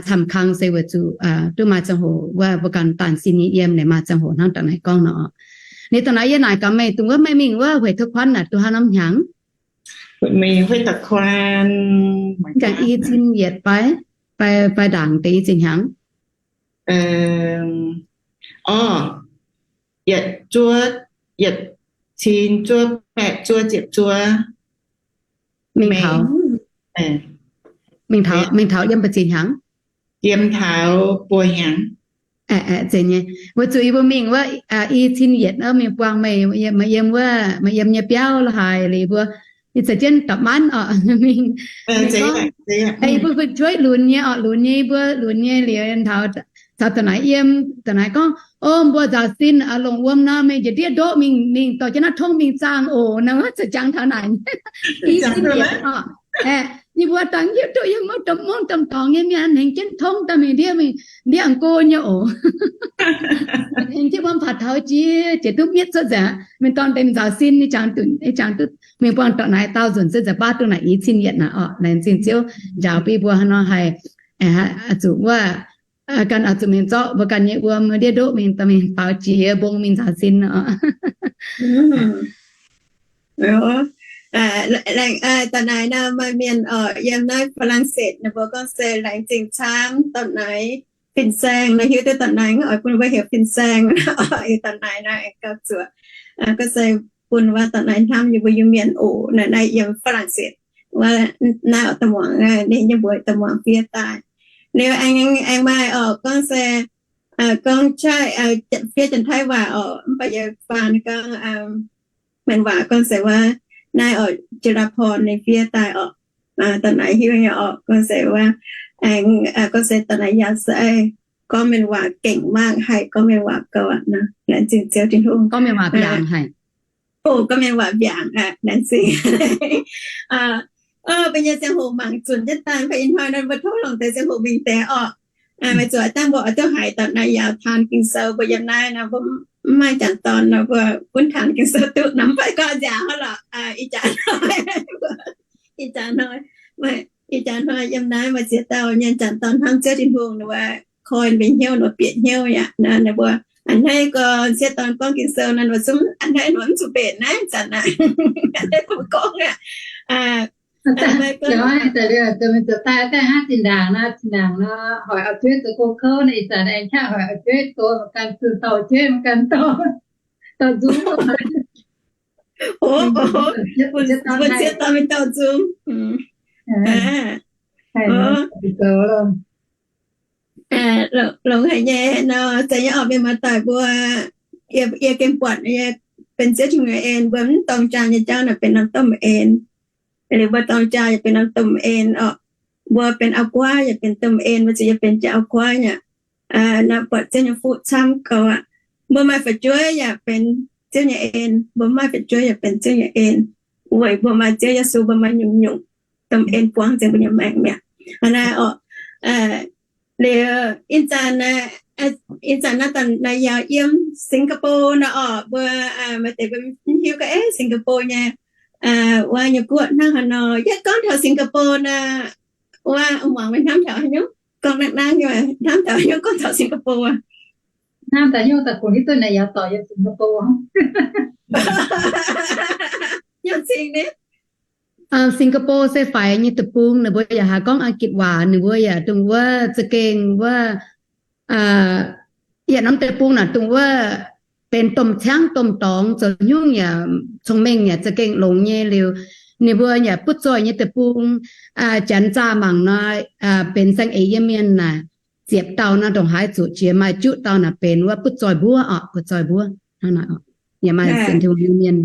camv kang se weic zuqc duqv maaih ziangh hoc wuov mbuo ganh daan sin nyei yiem, ninh maaih ziangh hoc hnangv da'naaiv gorngv nor orqc. Ninh da'naaiv yie naaic gaax meih, dongh wuov meih mingh wuov hueix tuix kuanv naaic duqv haaix norm hnyangx? Mingh hueix tuix kuanv jangx i cin yietc fai, fai, fai ndaangc deix i cin hnyangx? Orv, yietc zuov, yietc cin zuov, baeqc zuov, ziepc zuov. Mingh taux, mingh taux, mingh taux yiem mbu'ziex hnyangx? yiem taux buo hnyangx. Weic zuqc yie mbuo mingh wuov i cin yietc, mingh buangh meih, meih yiem wuov, meih yiem nyei biauv la'haaix liuz, yie mbuo yie za'gengh da'manv oc mingh, yie mbuo fu'jueiv lunx nyei oc, lunx nyei, yie mbuo lunx nyei liuz taux da'naaiv yiem, da'naaiv gorngv, O, mbuo nzaaux sin longc wuom nor, meih njiec ndiev ndoqv mingh, mingh dorh jienv naaiv tongv mingh zaangh oc. Naaiv wuov zuqc jangx taux naaic, i cin yietc oc. Yie mbuo dangh hiuv duqv yiem wuov domh mungv domh dorngx nyei mienh hengx jienv tongv daaih mingh ndiev, mingh ndiev go nyei oc. Hengx jienv wuom faaux taux jiex, jiex duqv mietv cuotv nzengc, mingh dorh deix nzaaux sin, jangx duqv mingh buangh dorh naaiv daauh nzunc cuotv nzengc baav duqv naaic i cin yietc naaic oc. Laengz zingh Ziouv njaaux bun yie mbuo hnangv nor haih zuqc wuov, ganh oix zuqc mingh zorqv mbuo ganh nyei wuom ndiev ndoqv mingh dorh mingh faaux jiex mbong mingh nzaaux sin oc. Da'naaiv nor maaih mienh oc yiem naaiv Faa^lan^setv, ninh mbuo gorngv se laengz zingh camv da'naaiv fin-saeng nor, hiuv duqv da'naaiv oix bun mbuo heuc fin-saeng. Da'naaiv nor aengx gauh zuoqc, gorngv se bun wuov da'naaiv hnamv yie mbuo Iu-Mienh oc. Naaiv naaiv yiem Faa^lan^setv wuov, naaiv oix da'muangx, ninh nyei mbuox da'muangx fiev daaih. Liuz aengx, aengx maaih oc gorngv se, gorngv qaqv fiev Janx-Taiv waac oc, mv baac yie faan gorngv mienh waac gorngv se wuov, naaiv oc, Jiex Laa Porn ninh fiev daaih oc. Da'naaiv hiuv nyei oc, gorngv se wuov, aengx gorngv se da'naaiv yaac se gorngv mienh waac gengh mangc haic, gorngv mienh waac gauh aqv nor, laengz zingh Ziouv Tin-Hungh. Gorngv mienh waac mbiaangc haic. O, gorngv mienh waac mbiaangc aqv, laengz zingh. Mbuo nyei ziangh hoc mangc zunc jienv daaih, mv baac ih hnoi nor mbuo tov longc deix ziangh hoc mingh deix oc. Weic zuqc dangh mbuo oix duqv haiz da'naaiv yaauc taan Ging-Sou, mbuo yiem naaiv nor mbuo mv maaih janx-dorn nor mbuo gunv taan Ging-Sou duqv nor mv baac gorngv nziaauc hnangv lorqc. Ih jaax hnoi, ih jaax hnoi, ih jaax hnoi yiem naaiv maaih ziex dauh nyei janx-dorn hnamv Ziouv Tin-Hungh, ninh mbuo koi mbenc hnyouv, ninh mbuo bieqc hnyouv yaac nor, ninh mbuo a'hneiv gorx ziex dorn gorngv Ging-Sou nor, ninh mbuo zungv a'hneiv, ninh mbuo mv zuqc mbenc naaiv zanc aqv. A'hneiv mbuo gorngv aqv. Daaih daaih hnangv zinh ndaangc nor, zinh ndaangc nor hoic auv-jueiv zoux gong kouv nor, ih zanc aengx qaqv hoic auv-jueiv zoux, mangc ganh zunh dorh auv-jueiv, mangc ganh dorh, dorh nzung. Mbuo ziex dauh mingh dorh nzung. Longx haic nyei nor, za'gengh oix mienh muoz-doic mbuo, yie gengh buatc nyei, benx Ziouv Tin-Hungh nyei en, mbuo mv dorng jaa nyei jauv naaic benx norm domh en. Liuz mbuo dorng jaa yaac benx norm domh en oc. Mbuo benx auv-guaav yaac benx domh en, mbuo ziouc yaac benx jaax auv-guaav yaac nor buatc Ziouv nyei fuqv camv gauh aqv. Mbuo maaih fu'jueiv yaac benx Ziouv nyei en, mbuo mv maaih fu'jueiv yaac benx Ziouv nyei en. Weic mbuo maaih Ziouv Yesu, mbuo maaih nyungc-nyungc domh en buangv nzengc mbuo nyei maengc mi'aqv. Hnangv naaiv oc. Liuz ih zanc, ih zanc naaiv daaih naaiv yaac yiem Singapore nor oc, mbuo maaih deix mbuo mv hiuv gorngv, eh, Singapore nyei wuov nyei guoqv hnangv haaix nor. Yie gorngv taux Singapore nor, wuov muangx meih hnamv taux haaix nyungc? Gorngv nangv nangv nyei, hnamv taux haaix nyungc gorngv taux Singapore? Hnamv taux haaix nyungc daaih kungx hiuv duqv naaiv yaac dorh yiem Singapore. Hnyouv cing ni. Singapore se faix nyei deic-bung, ninh mbuo yaac haih gorngv Ang-gitc waac, ninh mbuo yaac dongh wuov za'gengh wuov, yaac norm deic-bung naaic dongh wuov benx domh ciangv domh dorngx, zoux nyungc yaac cong-mengh yaac za'gengh longx nyei liuz, ninh mbuo yaac butv zoih nyei deic-bung. Janx zaah mangc nor, benx saeng-eix yiem mienh naaic ziepc dauh nor, ndongc haaix zuqc jiex maaih juqv dauh naaic benx wuov butv zoih mbuov oc, butv zoih mbuov. Hnangv naaic oc, yaac maaih sienx Tin-Hungh nyei mienh.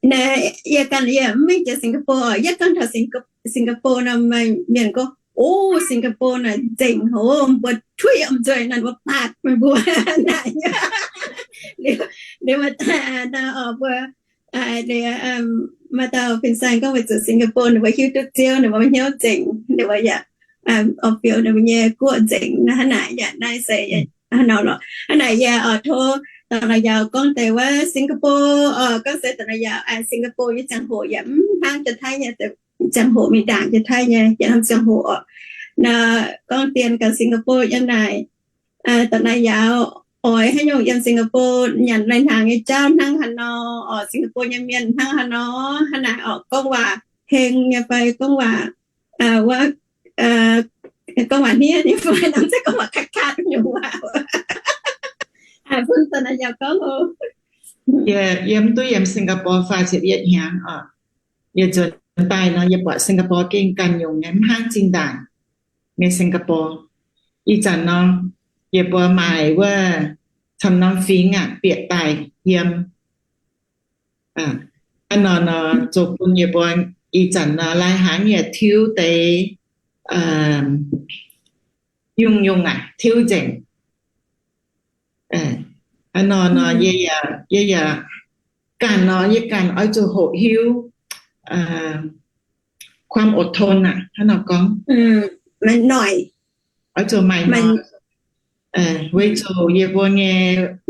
Naaiv yie ganh yie mv mingh jiex Singapore oc. Yie gorngv taux Singapore nor, maaih mienh gorngv, O, Singapore naaic nzengc, o, mbuo tuix yaac mv nzueic, naaiv mbuo baatc meih mbuo naaic. Liuz, liuz maaih dauh, mbuo, liuz, maaih dauh fin-saeng gorngv weic zuqc Singapore ninh mbuo hiuv duqv Ziouv, ninh mbuo hnyouv nzengc, ninh mbuo yaac oix fiou ninh mbuo nyei guoqv nzengc. Hnangv naaic yaac naaiv se hnangv nor lorqc. Hnangv naaic yie oix tov dauh naaic yaauc gorngv deix wuov Singapore oc, gorngv se dauh naaic yaauc Singapore nyei ziangh hoc yaac mv hnangv jiex Taiv nyei ziangh hoc, mingh ndaangc jiex Taiv nyei yietc norm ziangh hoc oc. Naaiv gorngv dien gaax Singapore yiem naaic, dauh naaic yaauc oix haaix nyungc yiem Singapore nyanc lai-hnaangx nyei jauv hnangv haaix nor oc, Singapore nyei mienh hnangv haaix nor, hnangv naaic oc, gorngv waac heng nyei fai gorngv waac, wuov, gorngv waac hniev nyei fai nor, se gorngv waac kaav kaav nyungc waac. Bun dauh naaic yaauc gorngv oc. Yie mv duqv yiem Singapore faah ziepc yietv hnyangx oc. Yie nzuonx daaih nor, yie buatc Singapore gengh ganh nyungc nyei, mv hnangv zinh ndaangc. nyei Singapore. Ih zanc nor, yie mbuo maaih wuov camv norm fingx aqv bieqc daaih yiem. Hnangv nor nor zoux bun yie mbuo ih zanc nor lai-hnaangx yaac tiuv deix, nyungc-nyungc aqv tiuv nzengc. Hnangv nor nor yie yaac ganh nor yie ganh oix zuqc hoqc hiuv ความอดทน aqv. Hnangv nor gorngv, oix zuqc maaih noic, weic zuqc yie mbuo nyei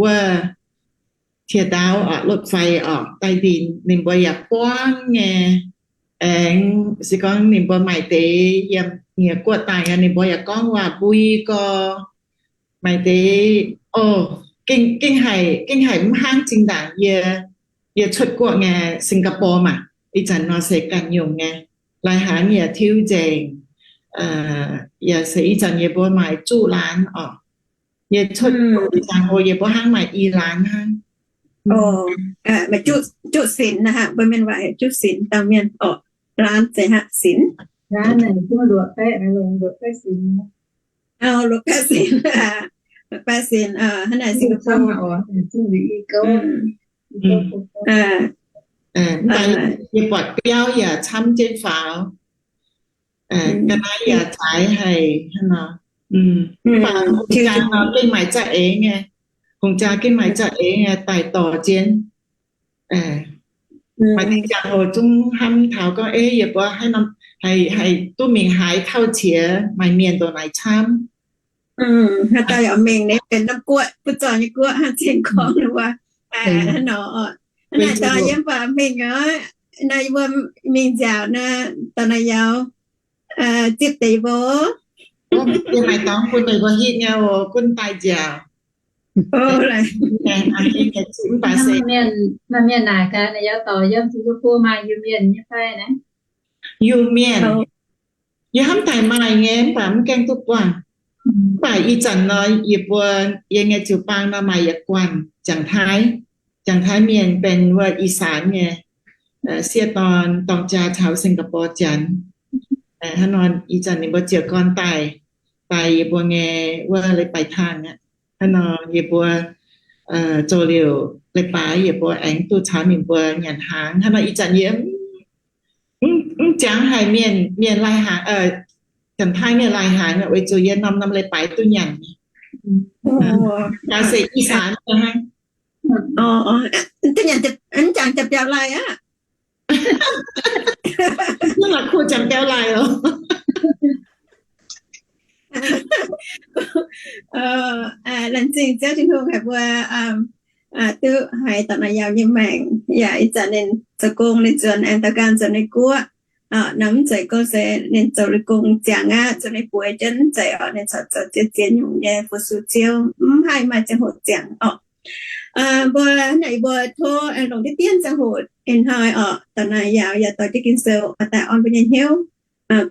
wuov 铁道 orqc, รถไฟ orqc, ใต้ดิน ninh mbuo yaac buangv nyei. Aengx se gorngv ninh mbuo maaih deix yiem nyei guoqv daaih, ninh mbuo yaac gorngv waac mbui gorx. Maaih deix, o, gengh haiz, gengh haiz mv hnangv zinh ndaangc yie, yie cuotv guoqv nyei Singapore maah, ih zanc nor se ganh nyungc nyei. Lai-hnaangx yaac tiuv nzengc, yaac se ih zanc yie mbuo maaih juqv laanz orqc. Yie cuotv guoqv ziangh hoc yie mbuo hnangv maaih i laanz hnangv. Maaih juqv sinx aqv, mbuo mienh waac juqv sinx, dauh mienh orqc, laanz zeiz hnangv sinx. Luoqc baeqv sinx, luoqc baeqv sinx, hnangv naaic Singapore. Yie buatc biauv yaac camv jienv faaux. Ga'naaiv yaac zaaix haic hnangv nor. Mv baac hungh jaa nor gengh maaih za'eix nyei. Hungh jaa gengh maaih za'eix nyei daaih dorh jienv. Maaih deix ziangh hoc zungv hnamv taux gorngv, ei, yie mbuo haih duqv mingh haaix tauv qiex maaih mienh ndongc naaic camv. Haaix dauh yaac mingh naaiv benx norm guoqv, butv zorqv nyei guoqv, hnangv zinh gorngv wuov. Hnangv naaic daaih yiem baac mingh oc. Naaiv yie mbuo mingh nziaauc naaiv, dorh naaiv yaac zipv deix mbuo. Yie maaih dorngx bun meih mbuo hitv nyei oc, gunv daaih nziaauc. Maaih mienh naaic gaax, naaiv yaac dorh yiem Singapore maaih Iu-Mienh nyei fai naaiv? Iu-Mienh, yie hnamv daaih maaih nyei, mv baac mv gaengh duqv buangh. Mv baac ih zanc nor, yie mbuo, yie nyei jiu-baang nor maaih yietc guanh Janx-Taiv, Janx-Taiv mienh benx wuov อีสาน nyei sieqv dorn dorng jaa caux Singapore Janx. Hnangv nor ih zanc ninh mbuo ziouc gorn daaih, daaih yie mbuo nyei wuov leiz-baaix taangh aqv. Hnangv nor yie mbuo zoux liuz leiz-baaix yie mbuo aengx duqv caux ninh mbuo nyanc hnaangx. Hnangv nor ih zanc yie mv jangx haic mienh, mienh lai-hnaangx, Janx-Taiv mienh lai-hnaangx, weic zuqc yie norm-norm leiz-baaix duqv nyanc. Gaax se อีสาน hnangv. Mv jangx Janx-Biaux Laai aqv. Mv la'kuqv Janx-Biaux Laai oc. Laengz zingh Ziouv Tin-Hungh haic mbuo duqv haiz dorh naaiv yaac nyei maengc. Yaac ih zanc ninh zoux gong, ninh nzuonx aengx daux ganh nzuonx ninh guoqv. Nor mv zeiz gorngv se ninh zoux liuz gong ziangx aqv, zoux ninh bueix jienv mv zeiz oc. Ninh corc zoux ziex ziex nyungc nyei fu-sux Ziouv, mv haih maaih ziangh hoc ziangx oc. Mbuo naaic mbuo tov longc diqv dien ziangh hoc ih hnoi oc, dorh naaiv yaac yaac dorh jienv Ging-Sou oix daaih orn mbuo nyei hnyouv,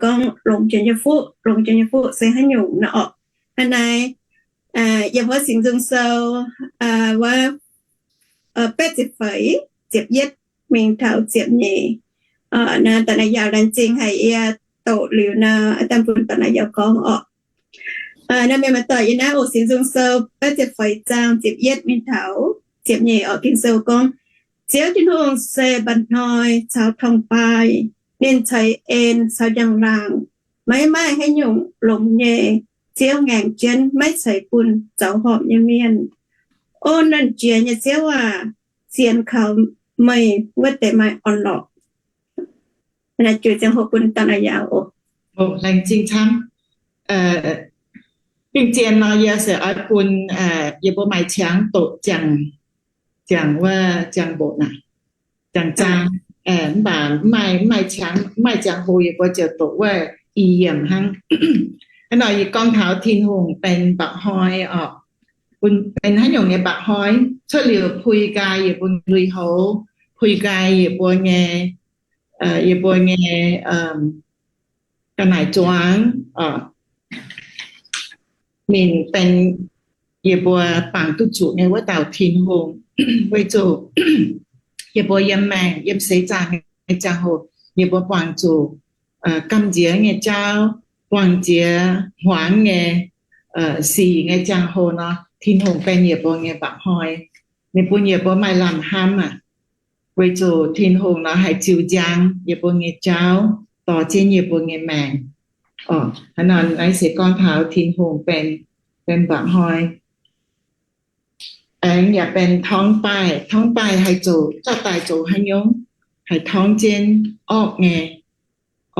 gorngv longc jiex nyei fuqv, longc jiex nyei fuqv se haaix nyungc nor oc. Hnangv naaiv, yiem wuov Singx Nzung Sou, wuov, betv ziepc feix, ziepc yietv mingh taux ziepc nyeic. Naaiv dorh naaiv yaac laengz zingh haic yie doqc liuz naaiv, dangh bun dorh naaiv yaac gorngv oc. Naaiv mienh maaih doic yie naaiv oc, Singx Nzung Sou betv ziepc feix zaang ziepc yietv mingh taux ziepc nyeic oc. Ging-Sou gorngv, Ziouv Tin-Hungh se mba'hnoi caux torngv-baaih, ninh ceix en caux njang-laangc. Maiv maaih haaix nyungc longx nyei Ziouv ngaengc jienv maiv ceix bun zoux horpc nyei mienh. O nanc jiex nyei Ziouv aac, sienx kaux meih wuov deix maaih orn-lorqc. Naaiv juix ziangh hoc bun dauh naaiv yaac oc. Laengz zingh camv. Bingv zien nor yie se oix bun yie mbuo maaih qangx doqc ziangh, ziangh wuov ziangh mboqc naaic, ziangh zaang. Mv baac mv maaih, mv maaih qangx, mv maaih ziangh hoc yie mbuo ziouc doqc wuov i yiemc hnangv. Hnangv nor yie gorngv taux Tin-Hungh benx mba'hnoi oc. Bun benx haaix nyungc nyei mba'hnoi? Cuotv liuz pui nqaai yie mbuo lui-houx, pui nqaai yie mbuo nyei, yie mbuo nyei ga'naaiv zuangx, ninh benx yie mbuo bangc duqv zuqc nyei wuov dauh Tin-Hungh. Weic zuqc yie mbuo yiem maengc, yiem seix zaangc nyei ziangh hoc, yie mbuo buangh zuqc gamh nziex nyei jauv, buangh jiex hmuangx nyei, sic nyei ziangh hoc nor, Tin-Hungh benx yie mbuo nyei mba'hnoi. Ninh bun yie mbuo maaih lamh hnamv aqv. Weic zuqc Tin-Hungh nor haih ziux njang yie mbuo nyei jauv, dorh jienv yie mbuo nyei maengc. Hnangv nor naaiv se gorngv taux Tin-Hungh benx, benx mba'hnoi. Aengx yaac benx torngv baaih. Torngv baaih haih zoux, zorqv daaih zoux haaix nyungc? Haih torngv jienv orqv nyei,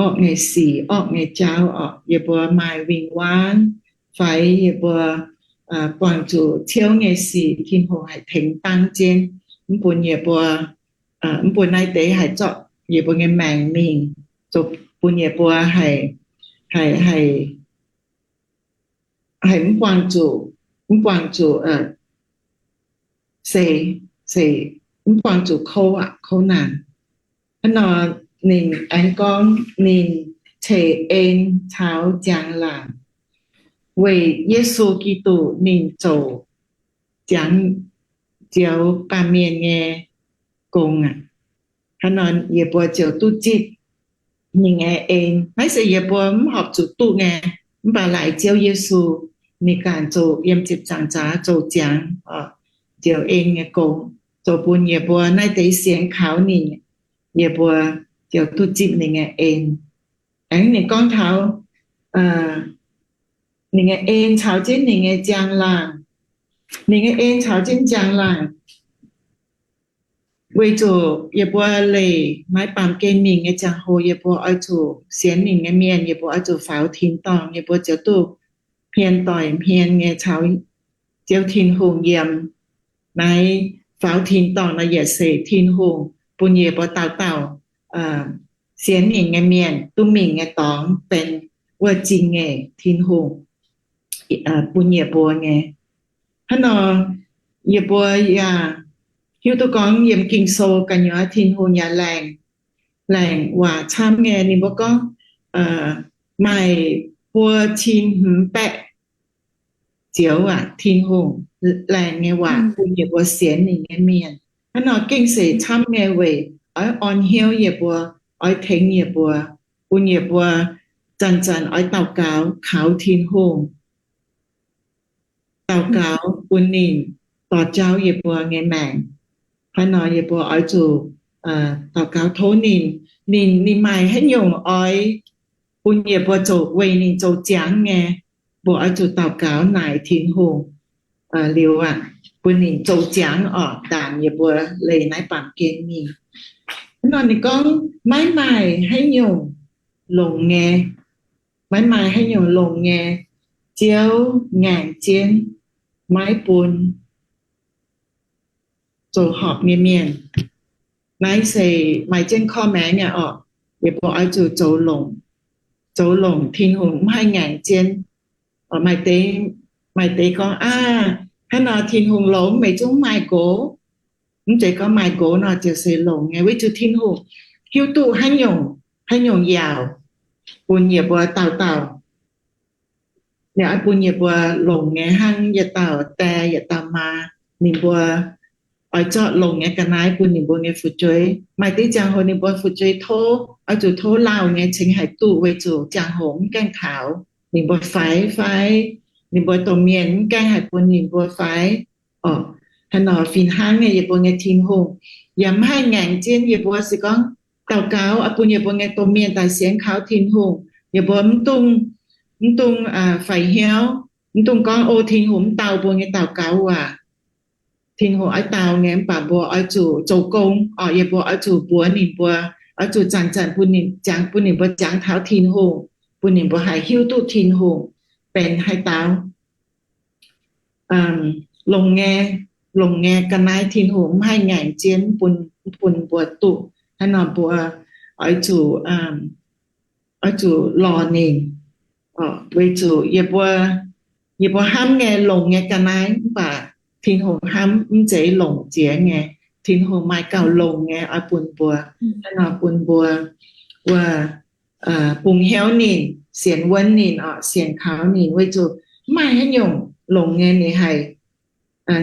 orqv nyei sic, orqv nyei jauv oc. Yie mbuo maaih win-wangv fai yie mbuo buangh zuqc ciouv nyei sic, Tin-Hungh haih tengx dangv jienv, mv bun yie mbuo, mv bun naaiv deix haih zorqv yie mbuo nyei maengc mingh, zoux bun yie mbuo haih, haih, haih, haih mv buangh zuqc, mv buangh zuqc, se, se mv buangh zuqc kouv aqv, kouv naanc. Hnangv nor ninh aengx gorngv ninh ceix en caux njang-laangc weic Yesu Giduc ninh zoux ziangx njoux baamh mienh nyei gong aqv. Hnangv nor yie mbuo ziouc duqv zipv ninh nyei en. Naaiv se yie mbuo mv horpc zuqc duqv nyei, mv baac laaic Ziouv Yesu ninh ganh zoux yiem ziepc nzaangc zaax zoux ziangx njoux en nyei gong, zoux bun yie mbuo naaiv deix sienx kaux ninh, yie mbuo ziouc duqv zipv ninh nyei en. Aengx ninh gorngv taux ninh nyei en caux jienv ninh nyei njang-laangc. Ninh nyei en caux jienv njang-laangc weic zuqc yie mbuo leih naaiv baamh gen mingh nyei ziangh hoc, yie mbuo oix zuqc sienx ninh nyei mienh, yie mbuo oix zuqc faaux tin-dorngh, yie mbuo ziouc duqv hmien doic hmien nyei caux Ziouv Tin-Hungh yiem. Naaiv faaux tin-dorngh nor yietc seix Tin-Hungh bun yie mbuo dauh dauh sienx ninh nyei mienh duqv mingh nyei dorngx benx wuov zingh nyeic Tin-Hungh bun yie mbuo nyei. Hnangv nor yie mbuo yaac hiuv duqv gorngv yiem Ging-Sou ga'nyuoz Tin-Hungh yaac laengc, laengc waac camv nyei. Ninh mbuo gorngv maaih buo cin hmz baeqv zioux aac, Tin-Hungh laengc nyei waac bun yie mbuo sienx ninh nyei mienh. Hnangv nor gengh se camv nyei weic oix orn hnyouv yie mbuo, oix tengx yie mbuo, bun yie mbuo zanc-zanc oix daux gaux kaux Tin-Hungh, daux gaux bun ninh dorh jauv yie mbuo nyei maengc. Hnangv nor yie mbuo oix zuqc daux gaux tov ninh, ninh, ninh maaih haaix nyungc oix bun yie mbuo zoux, weic ninh zoux ziangx nyei, mbuo oix zuqc daux gaux naaic Tin-Hungh liuz aac, bun ninh zoux ziangx oc, ndaanc yie mbuo leih naaiv baamh gen mingh. Hnangv nor ninh gorngv maiv maaih haaix nyungc longc nyei, maiv maaih haaix nyungc longc nyei, Ziouv ngaengc jienv maiv bun zoux horpc nyei mienh. Naaiv se maaih jienv korv-maengx nyei oc. Yie mbuo oix zuqc zoux longc, zoux longc Tin-Hungh mv haih ngaengc jienv. Maaih deix, maaih deix gorngv, aav, hnangv nor Tin-Hungh longx, meih zungv maaih nqox. Mv zeiz gorngv maaih nqox nor ziouc se longc nyei, weic zuqc Tin-Hungh hiuv duqv haaix nyungc, haaix nyungc yaauc bun yie mbuo dauh dauh. Yaac oix bun yie mbuo longc nyei hnangv yietc dauh die yietc dauh maa, ninh mbuo oix zorqv longc nyei ga'naaiv bun ninh mbuo nyei fu'jueiv. Maaih deix ziangh hoc ninh mbuo fu'jueiv tov, oix zuqc tov lauh nyei cingx haih duqv weic zuqc ziangh hoc mv gaengh taux ninh mbuo faix fai ninh mbuo domh mienh mv gaengh haih bun ninh mbuo faix. Orqc, haaix nor fih hnangv nyei yie mbuo nyei Tin-Hungh yaac mv haih ngaengc jienv yie mbuo. Se gorngv daux gaux oix bun yie mbuo nyei domh mienh daaih sienx kaux Tin-Hungh, yie mbuo mv dungx, mv dungx faix hnyouv, mv dungx gorngv, o, Tin-Hungh mv dau mbuo nyei daux gaux waac. Tin-Hungh oix dau nyei, mv baac mbuo oix zuqc zoux gong orqc. Yie mbuo oix zuqc mbuox ninh mbuo, oix zuqc zanc-zanc bun ninh jangx, bun ninh mbuo jangx taux Tin-Hungh, bun ninh mbuo haih hiuv duqv Tin-Hungh benx haaix dauh. Longc nyei, longc nyei ga'naaiv Tin-Hungh mv haih ngaengc jienv bun, bun mbuo duqv. Hnangv nor mbuo oix zuqc, oix zuqc lorz ninh. Weic zuqc yie mbuo, yie mbuo hnamv nyei longc nyei ga'naaiv mv baac Tin-Hungh hnamv mv zeiz longc jiex nyei. Tin-Hungh maaih gauh longc nyei oix bun mbuo. Hnangv nor bun mbuo wuov bungx hnyouv ninh, sienx wuonv ninh orqc, sienx kaux ninh, weic zuqc mv maaih haaix nyungc longc nyei ninh haih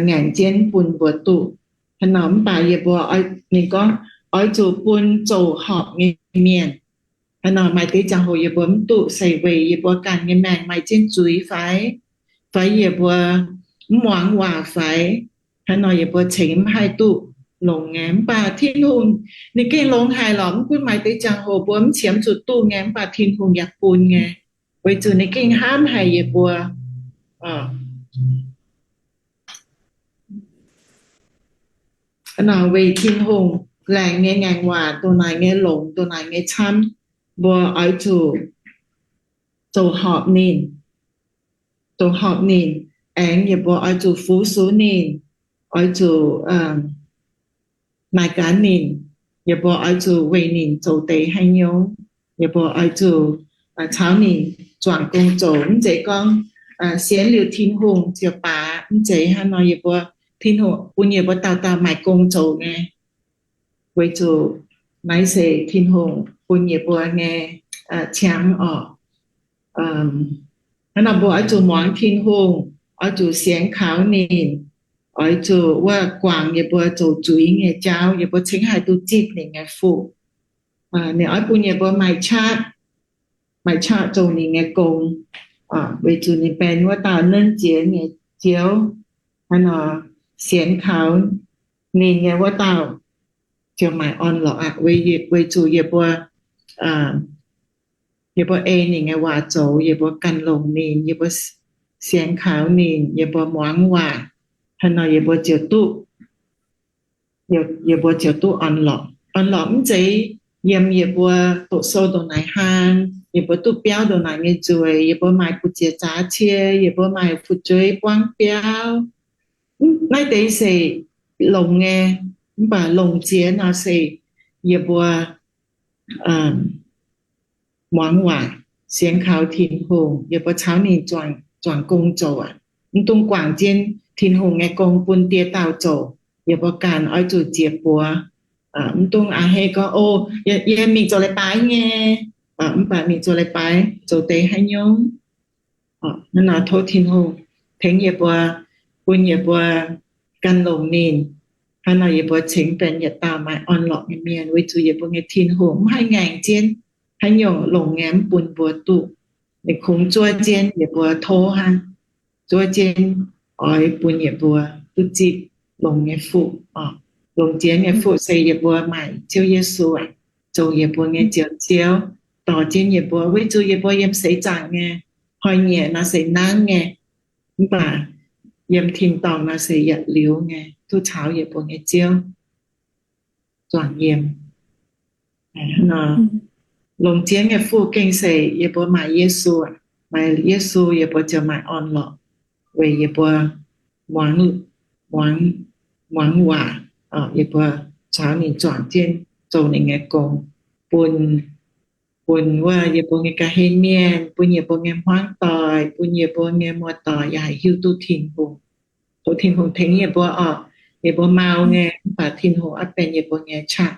ngaengc jienv bun mbuo duqv. Hnangv nor mv baac yie mbuo, ninh gorngv, oix zuqc bun zoux horpc nyei mienh Hnangv nor maaih deix ziangh hoc yie mbuo mv duqv se weic yie mbuo ganh nyei maengc maaih jienv zuiz fai, fai yie mbuo mv muangx waac fai, hnangv nor yie mbuo cingx mv haih duqv longx nyei. Mv baac Tin-Hungh ninh gengh longx haic lorqc. Mv gunv maaih deix ziangh hoc mbuo mv qiemx zuqc duqv nyei, mv baac Tin-Hungh yaac bun nyei, weic zuqc ninh gengh hnamv haic yie mbuo. Hnangv nor weic Tin-Hungh laengz nyei ngaengc waac ndongc naaic nyei longx, ndongc naaic nyei camv, mbuo oix zuqc zoux horpc ninh, zoux horpc ninh, aengx yie mbuo oix zuqc fu-sux ninh, oix zuqc naaic gaax ninh. Yie mbuo oix zuqc weic ninh zoux deix haaix nyungc. Yie mbuo oix zuqc caux ninh juangc gong zoux. Mv zeiz gorngv sienx liuz Tin-Hungh ziouc baac. Mv zeiz hnangv nor. Yie mbuo, Tin-Hungh bun yie mbuo dauh dauh maaih gong zoux nyei, weic zuqc naaiv se Tin-Hungh bun yie mbuo nyei ciangv orqc. Hnangv nor mbuo oix zuqc muangx Tin-Hungh, oix zuqc sienx kaux ninh, oix zuqc wuov guangc yie mbuo zoux zuiz nyei jauv, yie mbuo cingx haih duqv zipv ninh nyei fuqv. Ninh oix bun yie mbuo maaih qaqv, maaih qaqv zoux ninh nyei gong, weic zuqc ninh benx wuov dauh nunv jiex nyei Ziouv. Hnangv nor sienx kaux ninh nyei wuov dauh ziouc maaih orn-lorqc aqv. Weic zuqc yie mbuo, yie mbuo ei ninh nyei waac zoux, yie mbuo ganh longc ninh, yie mbuo sienx kaux ninh, yie mbuo muangx waac, hnangv nor yie mbuo ziouc duqv, yie mbuo ziouc duqv orn-lorqc. Orn-lorqc mv zeiz yiem yie mbuo doqc sou ndongc naaic hlang, yie mbuo duqv biauv ndongc naaic nyei nzueic, yie mbuo maaih buoz-ziex zaax cie, yie mbuo maaih fu'jueiv buangv biauv. Naaiv deix se longx nyei. Mv baac longx jiex nor se yie mbuo muangx waac, sienx kaux Tin-Hungh, yie mbuo caux ninh juangc gong zoux aqv. Mv dungx guangc jienv Tin-Hungh nyei gong bun die dauh zoux. Yie mbuo ganh oix zuqc jiex buoz. Mv dungx a'hneiv gorngv, O, yie mingh zoux leiz-baaix nyei. Mv baac mingh zoux leiz-baaix zoux deix haaix nyungc? Hnangv nor tov Tin-Hungh tengx yie mbuo, bun yie mbuo gan longx ninh. Hnangv nor yie mbuo cingx benx yietc dauh maaih orn-lorqc nyei mienh, weic zuqc yie mbuo nyei Tin-Hungh mv haih ngaengc jienv haaix nyungc longx nyei mv bun mbuo duqv. Ninh kungx zuov jienv yie mbuo tov hnangv, zuov jienv oix bun yie mbuo duqv zipv longx nyei fuqv. Longx jiex nyei fuqv se yie mbuo maaih Ziouv Yesu aqv, zoux yie mbuo nyei Njoux Ziouv, dorh jienv yie mbuo, weic zuqc yie mbuo yiem seix zaangc nyei hnoi-nyieqc nor se nangv nyei, mv baac yiem tin-dorngh nor se yietc liuz nyei, duqv caux yie mbuo nyei Ziouv zuangx yiem. Longx jiex nyei fuqv gengh se yie mbuo maaih Yesu, maaih Yesu yie mbuo ziouc maaih orn-lorqc, weic yie mbuo muangx, muangx waac, yie mbuo caux ninh zuangx jienv zoux ninh nyei gong, bun, bun wuov yie mbuo nyei ga'hlen mienh, bun yie mbuo nyei hmuangv doic, bun yie mbuo nyei muoz-doic yaac haih hiuv duqv Tin-Hungh. Tov Tin-Hungh tengx yie mbuo orqc. Yie mbuo mau nyei, mv baac Tin-Hungh oix benx yie mbuo nyei qaqv.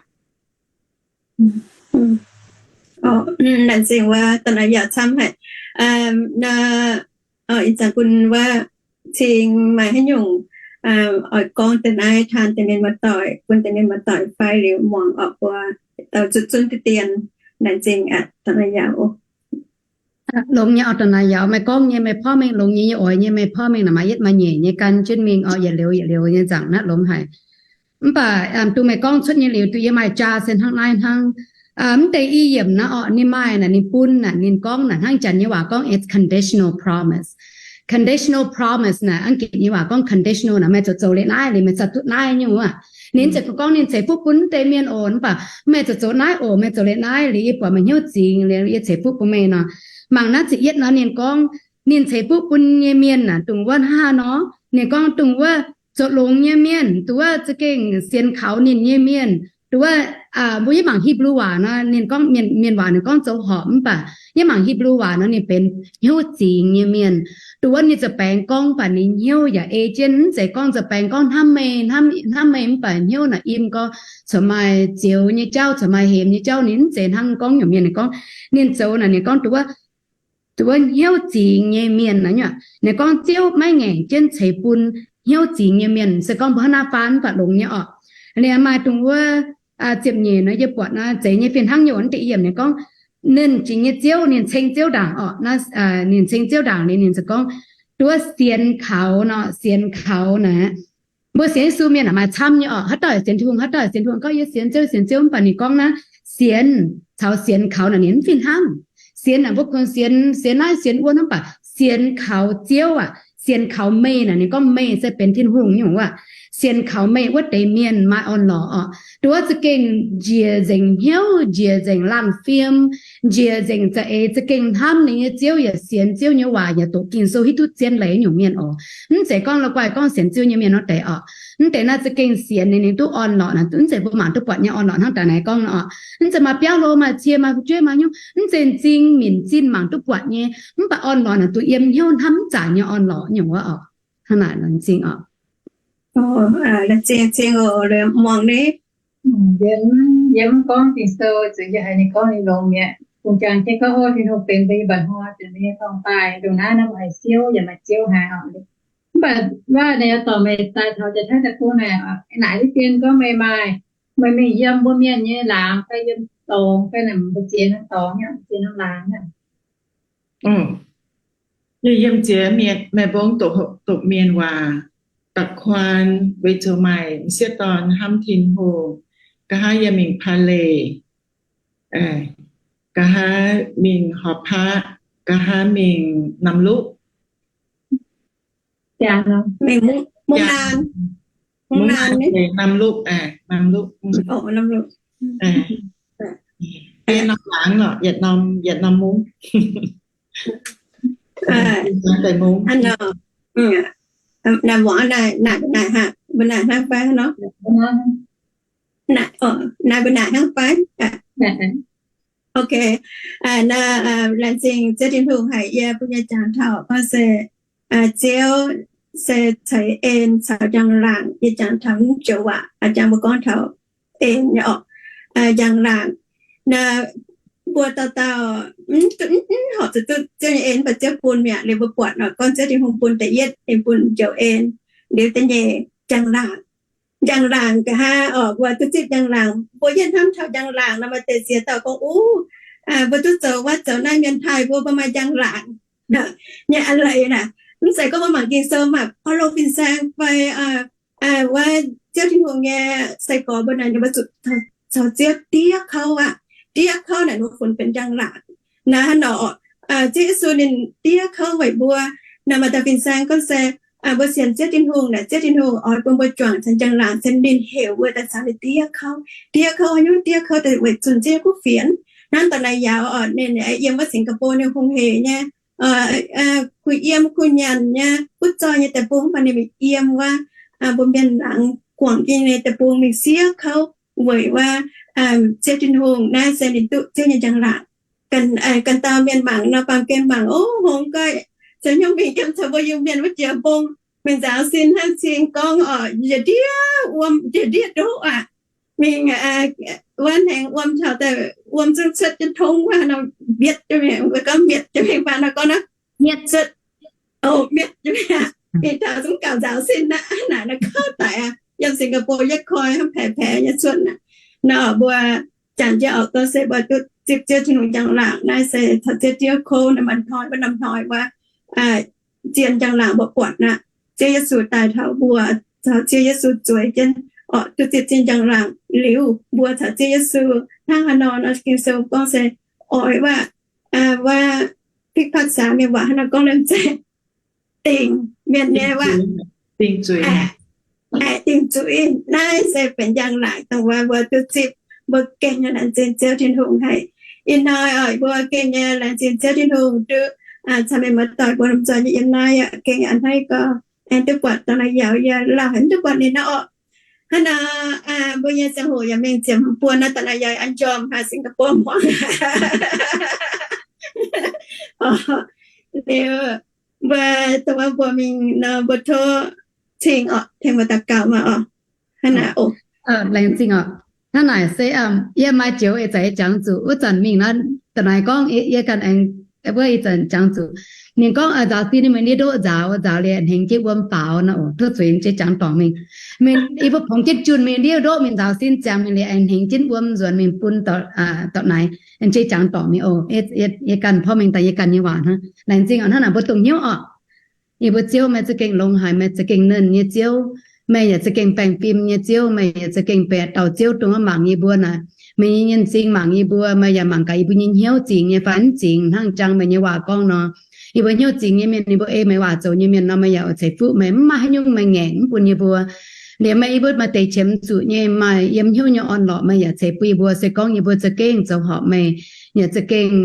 Laengz zingh wuov da'naaiv yaac camv haic. Ih zanc bun wuov cingx maaih haaix nyungc oix gorngv da'naaiv taan deix mienh muoz-doic, bun deix mienh muoz-doic fai liuz muangx orqc mbuo dauh zuqc zunv diqv dien. Laengz zingh aqv da'naaiv yaac. Longx nyei orqc da'naaiv yaac, meih gorngv nyei meih porv mengh longx nyei, yie oix nyei meih porv mengh naaic maaih yietv maaih nyeic nyei gan jienv mingh orqc, yietc liuz yietc liuz nyei nzaangc naaiv longx haic. Mv baac duqv meih gorngv cuotv nyei liuz duqv yie maaih jaa se hnangv naaiv hnangv. Mv deix i yiemc naaiv orqc ninh maaih naaic ninh bun naaic ninh gorngv naaic hnangv janx nyei waac gorngv it's conditional promise. Conditional promise naaic Anggitc nyei waac gorngv conditional naaic meih zoux zoux liuz naaiv liuz meih za'gengh duqv naaiv nyungc wuov. Ninh ziouc gorngv ninh ceix fuqv bun mv deix mienh oc, mv baac meih zoux zoux naaiv oc, meih zoux liuz naaiv liuz yie buatc meih hnyouv zingx liuz yie ceix fuqv bun meih nor. Mangc naaiv ziepc yietv nor ninh gorngv ninh ceix fuqv bun nyei mienh naaic dongh wuov hnangv haaix nor, ninh gorngv dongh wuov zoux longx nyei mienh, dongh wuov za'gengh sienx kaux ninh nyei mienh, dongh wuov mbuo yie mangc Hipv^lu waac nor ninh gorngv mienh, mienh waac ninh gorngv zoux horpc, mv baac yie mangc Hipv^lu waac nor ninh benx hnyouv zingx nyei mienh. Dongh wuov ninh za'gengh gorngv mv baac ninh hnyouv yaac ei jienv, mv zeiz gorngv za'gengh gorngv hnamv meih, hnamv meih mv baac hnyouv naaic im gorngv corc maaih zioux nyei jauv, corc maaih hemx nyei jauv. Ninh mv zeiz hnangv gorngv nyungc mienh ninh gorngv, ninh zoux naaic ninh gorngv dongh wuov, dongh wuov hnyouv zingx nyei mienh naaic, ninh gorngv Ziouv maiv ngaengc jienv ceix bun hnyouv zingx nyei mienh. Se gorngv mbuo hnangv naaiv faan mv baac longx nyei orqc. Liuz maaih dongh wuov ziepc nyeic nor yie buatc naaiv zeiz nyei fih hnangv nyei wuov deix yiemc ninh gorngv ninh jingx nyei ziouv, ninh ceng ziouv ndaangc oc. Ninh ceng ziouv ndaangc liuz ninh ziouc gorngv, nduov sienx kaux nor, sienx kaux naaic. Mbuo sienx Yesu mienh maaih camv nyei oc. Haaix dauh sienx Tin-Hungh, haaix dauh sienx Tin-Hungh gorngv yie sienx ziouv, sienx ziouv, mv baac ninh gorngv naaiv sienx caux sienx kaux naaic ninh mv fih hnangv. Sienx naaic mbuo kungx sienx, sienx naaiv sienx wuov, mv baac sienx kaux ziouv aac, sienx kaux meih naaic ninh gorngv meih se benx Tin-Hungh nyungc wuov. Sienx kaux meih wuov deix mienh maaih orn-lorqc oc. Nduov za'gengh njiec nzengc hnyouv, njiec nzengc laangh fim, njiec nzengc za'eix za'gengh hnamv ninh nyei ziouv yaac sienx ziouv nyei waac yaac doqc Ging-Sou hiuv duqv zien leiz nyungc mienh oc. Mv zeiz gorngv la'guaih gorngv sienx ziouv nyei mienh wuov deix oc. Mv deix naaiv za'gengh sienx ninh, ninh duqv orn-lorqc naaic, mv zeiz mbuo mangc duqv buatc nyei orn-lorqc hnangv daaih naaiv gorngv oc. Mv zeiz maaih biauv lo, maaih cie, maaih fu'jueiv, maaih nyungc, mv zeiz m'zing minc zinh mangc duqv buatc nyei, mv baac orn-lorqc naaic duqv yiem hnyouv hnamv mv zanc nyei orn-lorqc nyungc wuov oc. Hnangv naaic laengz zingh oc. Laengz zingh, zingh oc, muangx ni. Yie mv gorngv Ging-Sou, zuqc yie haiz ninh gorngv ninh longx mi'aqv. Bungx jangx jienv gorngv, o, Tin-Hungh benx mbuo nyei mba'hnoi, benx mbuo nyei dorngx-baaih. Ndongc naaiv nor mbuo haiz siouv yaac maaih ziouv haic oc. Mv baac waac naaic yaac dorngc meih daaih taux jiex Taiv deic-bung naaic, naaic deix dien gorngv meih maaih, meih mingh yiem mbuo mienh nyei laangz fai yiem dorngx fai naaic, mbuo ziex norm dorngx nyei, mbuo ziex norm laangz nyei. Yie yiem ziex mienh, Meiv Mbong, doqc mienh waac, da'kuaan, weic zuqc maaih m'sieqv dorn hnamv Tin-Hungh. Nqa'haav yie mingh Pa'leic, nqa'haav mingh Horpc Paqv, nqa'haav mingh Namc Luqv. Namc Luqv, Namc Luqv. Yie norm laangz lorqc, yietc norm, yietc norm mungv. Naaiv mbuo naaic hnangv fai nor? Naaiv mbuo naaic hnangv fai? Ok. Naaiv laengz zingh Ziouv Tin-Hungh haic yie mbuo nyei jangx taux gorngv se Ziouv se ceix en caux njang-laangc. Yie jangx taux mv joux waac, jangx mbuo gorngv taux en nyei oc, njang-laangc. Naaiv mbuo dauh dauh mv horpc zuqc duqv Ziouv nyei en, mv baac Ziouv bun mi'aqv. Liuz mbuo buatc nor gorngv Ziouv Tin-Hungh bun da'yietv, ninh bun joux en. Liuz da'nyeic njang-laangc. Njang-laangc nqa'haav oc, mbuo duqv zipv njang-laangc. Mbuo yietv hnamv taux njang-laangc nor, maaih deix ziex dauh gorngv, Uv, mbuo duqv zoux wuov zoux naaiv, mienh taaih mbuo, mbuo maaih njang-laangc nyei a'leiz naaic. Mv zeiz gorngv mbuo mangc Ging-Sou maaih orn-lorqc fin-saeng fai wuov Ziouv Tin-Hungh nyei sai-gorx mbuo naaic, mbuo zuqc caux Ziouv diev kouv aqv. Diev kouv naaic mbuo funx benx njang-laangc. Naaiv hnangv nor, Ziouv Yesu ninh diev kouv weic mbuo. Naaiv maaih dauh fin-saeng gorngv se, mbuo sienx Ziouv Tin-Hungh naaic, Ziouv Tin-Hungh oix bun mbuo juangc caux njang-laangc, se ninh heuc mbuo daaih caux ninh diev kouv. Diev kouv haaix nyungc? Diev kouv daaih weic zunh Ziouv nyei kuv fienx. Hnangv dorh naaiv yaac oc, ninh yiem wuov Singapore ninh hungh heic nyei, kuh yiem kuh nyanc nyei, kuv zoih nyei deic-bung, mv baac ninh mingh yiem wuov mbuo mienh laangz guangc jienv nyei deic-bung mingh siev kouv weic wuov Ziouv Tin-Hungh. Naaiv se ninh duqv Ziouv nyei njang-laangc. Ganh dauh mienh mangc nor, baamh gen mangc, o, hngongx goiv, zoux hnyouv mingh yiem caux mbuo Iu-Mienh wuov jiex mbong, mingh nzaaux sin hnangv cing gorngv oc, njiec ndiev wuom, njiec ndiev ndoqv aqv. Mingh wuov hnengx wuom taux daaih, wuom zungv cuotv jienv tongv wuov nor, mietv jienv mingh, gorngv mietv jienv mingh baac nor gorngv nor, mietv cuotv, o, mietv jienv mingh aqv. Mingh taux zungv gauh nzaaux sin aqv. Naaic nor kouv daic aqv. Yiem Singapore yietv koi hnangv paix paix nyei cuotv aqv. Nor mbuo jangx jienv oc, gorngv se mbuo duqv zipv Ziouv Tin-Hungh njang-laangc, naaiv se caux Ziouv diev kouv, naaiv maaih hnoi, maaih norm hnoi wuov, zien njang-laangc mbuo buatc aqv. Ziouv Yesu daaih taux mbuo, caux Ziouv Yesu zueiz jienv, oc, duqv zipv Ziouv njang-laangc liuz, mbuo caux Ziouv Yesu hnangv haaix nor nor, Ging-Sou gorngv se oix wuov, wuov, พิพากษา mienh waac hnangv nor gorngv liemh zeiv, dingc mienh nyei waac, dingc zuiz. Naaiv se benx njang-laangc dongh wuov mbuo duqv zipv, mbuo gengh nyei laengz zingh Ziouv Tin-Hungh haic. Ih hnoi oc, mbuo gengh nyei laengz zingh Ziouv Tin-Hungh duqv caux mienh muoz-doic mbuo lomh nzoih nyei yiem naaiv aqv. Gengh a'hneiv gorx aengx duqv buatc dorh naaiv yauz yie lauh haic, mv duqv buatc ninh nor oc. Hnangv nor, mbuo nyei ziangh hoc yaac mingh ziepc hmz buonc naaiv, dorh naaiv yauz an njormh haaix Singapore muangx. Liuz mbuo dongh wuov mbuo mingh nor, mbuo tov cing oc, tengx mbuo daux gaux maah oc. Hnangv naaic oc. Laengz zingh oc. Hnangv naaic se yie maaih joux eix zaqc yie jangx zuqc wuov zanc mingh nor, da'naaiv gorngv yie ganh aengx wuov ih zanc jangx zuqc. Ninh gorngv nzaaux sin mingh ndiev ndoqv nzaaux, nzaaux liuz a'hnengx jienv wuom faaux nor, tov zuiz, m'sieqv jangx dorngc mingh. Mingh yie mbuo pongx jienv junh mingh ndiev ndoqv mingh nzaaux sin ziangx mingh liuz a'hnengx jienv wuom nzuonx mingh bun dorc naaic. M'sieqv jangx dorngc mingh oc. Yie ganh porv mengh daaih yie ganh nyei waac hnangv. Laengz zingh oc. Hnangv naaic mbuo dongh hnyouv oc. Yie mbuo Ziouv, meih za'gengh longx haic, meih za'gengh nernh nyei Ziouv. Meih yaac za'gengh baengh fim nyei Ziouv. Meih yaac za'gengh baeqc dauh Ziouv dongh mangc yie mbuo naaic. Meih nyei nyienh zingh mangc yie mbuo, meih yaac mangc gaax yie mbuo nyei hnyouv zingx nyei fai mv zingx. Hnangv jangx meih nyei waac gorngv nor, yie mbuo hnyouv zingx nyei mienh, yie mbuo ei meih waac zoux nyei mienh nor, meih yaac oix ceix fuqv meih, mv maaih haaix nyungc meih ngaengc mv bun yie mbuo. Liuz meih yie mbuo maaih deix qiemx zuqc nyei, maaih yiem hnyouv nyei orn-lorqc, meih yaac ceix bun yie mbuo. Se gorngv yie mbuo za'gengh zoux horpc meih, yaac za'gengh,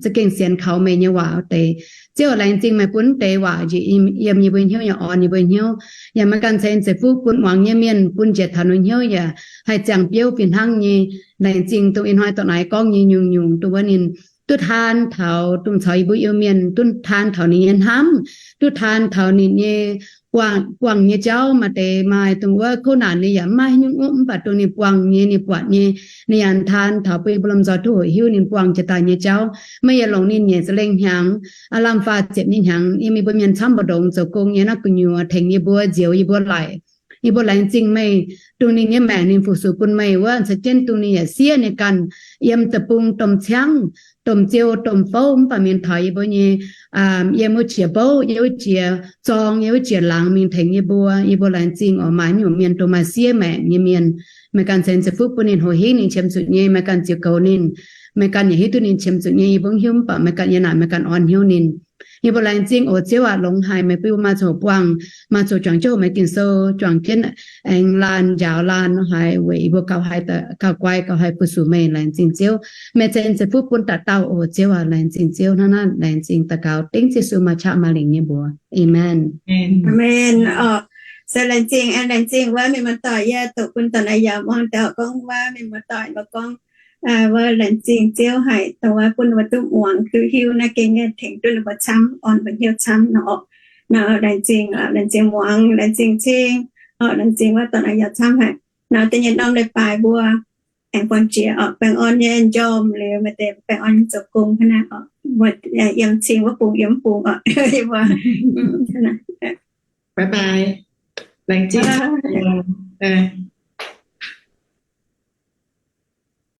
za'gengh sienx kaux meih nyei waac wuov deix, Ziouv, laengz zingh meih bun deix waac njiec yiem yie mbuo hnyouv nyei orn yie mbuo hnyouv. Yaac meih ganh ceix ceix fuqv bun muangx nyei mienh, bun njiec taux ninh hnyouv yaac haih ziangh biouv fih hnangv nyei. Laengz zingh dongh ih hnoi dorc naaic gorngv nyei nyungc-nyungc, dongh wuov ninh duqv taan taux, dongh caux yie mbuo Iu-Mienh, duqv taan taux ninh nyei hnamv, duqv taan taux ninh nyei buangh nyei jauv. Maaih deix maaih dongh wuov kouv naanc ninh yaac mv maaih haaix nyungc ngopv, mv baac dongh ninh buangh nyei, ninh buatc nyei, ninh yaac taan taux bun yie mbuo lomh nzoih duqv hoqc hiuv ninh buangh jiex daaih nyei jauv. Meih yaac longc ninh nyei za'lengh hnyangx, aav lamh faah ziepc nyei hnyangx, yiem yie mbuo mienh camv mbu'ndongx zoux gong nyei naaiv gu'nyuoz tengx yie mbuo nzioux yie mbuo laic. Yie mbuo laengz zingh meih, dongh ninh nyei maengc ninh fu-sux bun meih wuov, caux jienv dongh ninh yaac siev ninh ganh yiem deic-bung domh ciangv, domh ziou, domh fouv, mv baac mingh taux yie mbuo nyei, yiem wuov jiex bouv, yiem wuov jiex zorng, yiem wuov jiex laangz mingh tengx yie mbuo. Yie mbuo laengz zingh oc. Maaih nyungc mienh dongh maaih siev maengc nyei mienh, meih ganh ceix ceix fuqv bun ninh, hoqc hiuv ninh qiemx zuqc nyei, meih ganh ziux goux ninh. Meih ganh yaac hiuv duqv ninh qiemx zuqc nyei, yie mbuo mv hiuv, mv baac meih ganh yiem naaic meih ganh orn hnyouv ninh. Yie mbuo laengz zingh oc Ziouv aac, longx haic meih bun yie mbuo maaih zuqc buangh, maaih zuqc juangc jienv meih Ging-Sou, juangc jienv aengx laanh njaaux laanh haiz weic yie mbuo gauh haih, gauh guai, gauh haih fu-sux meih. Laengz zingh Ziouv, meih ceix ceix fuqv bun dauh dauh oc Ziouv aac. Laengz zingh Ziouv hnangv naaiv. Laengz zingh daux gaux dengv Yesu maaih qaqv maaih lingc nyei mbuox. Aamen. Aamen. Oc, se laengz zingh, laengz zingh wuov mienh muoz-doic, yie doqc bun dorc naaic yaac muangx daaih gorngv wuov mienh muoz-doic mbuo gorngv, wuov laengz zingh Ziouv haic dongh wuov bun ninh mbuo duqv muangx duqv hiuv naaiv gengh nyei tengx duqv ninh mbuo camv, orn mbuo hnyouv camv nor oc. Nor laengz zingh, laengz zingh muangx, laengz zingh cing, laengz zingh wuov dorc naaic yaac camv haic. Nor da'nyeic norm leiz-baaix mbuo aengx buangh jiex oc. Baengh orn nyei njormh liuz maaih deix baengh orn nyei zoux gong hnangv naaiv oc. Mbuo yiem cing wuov bung yiem mv bung oc. Bye bye. Laengz zingh.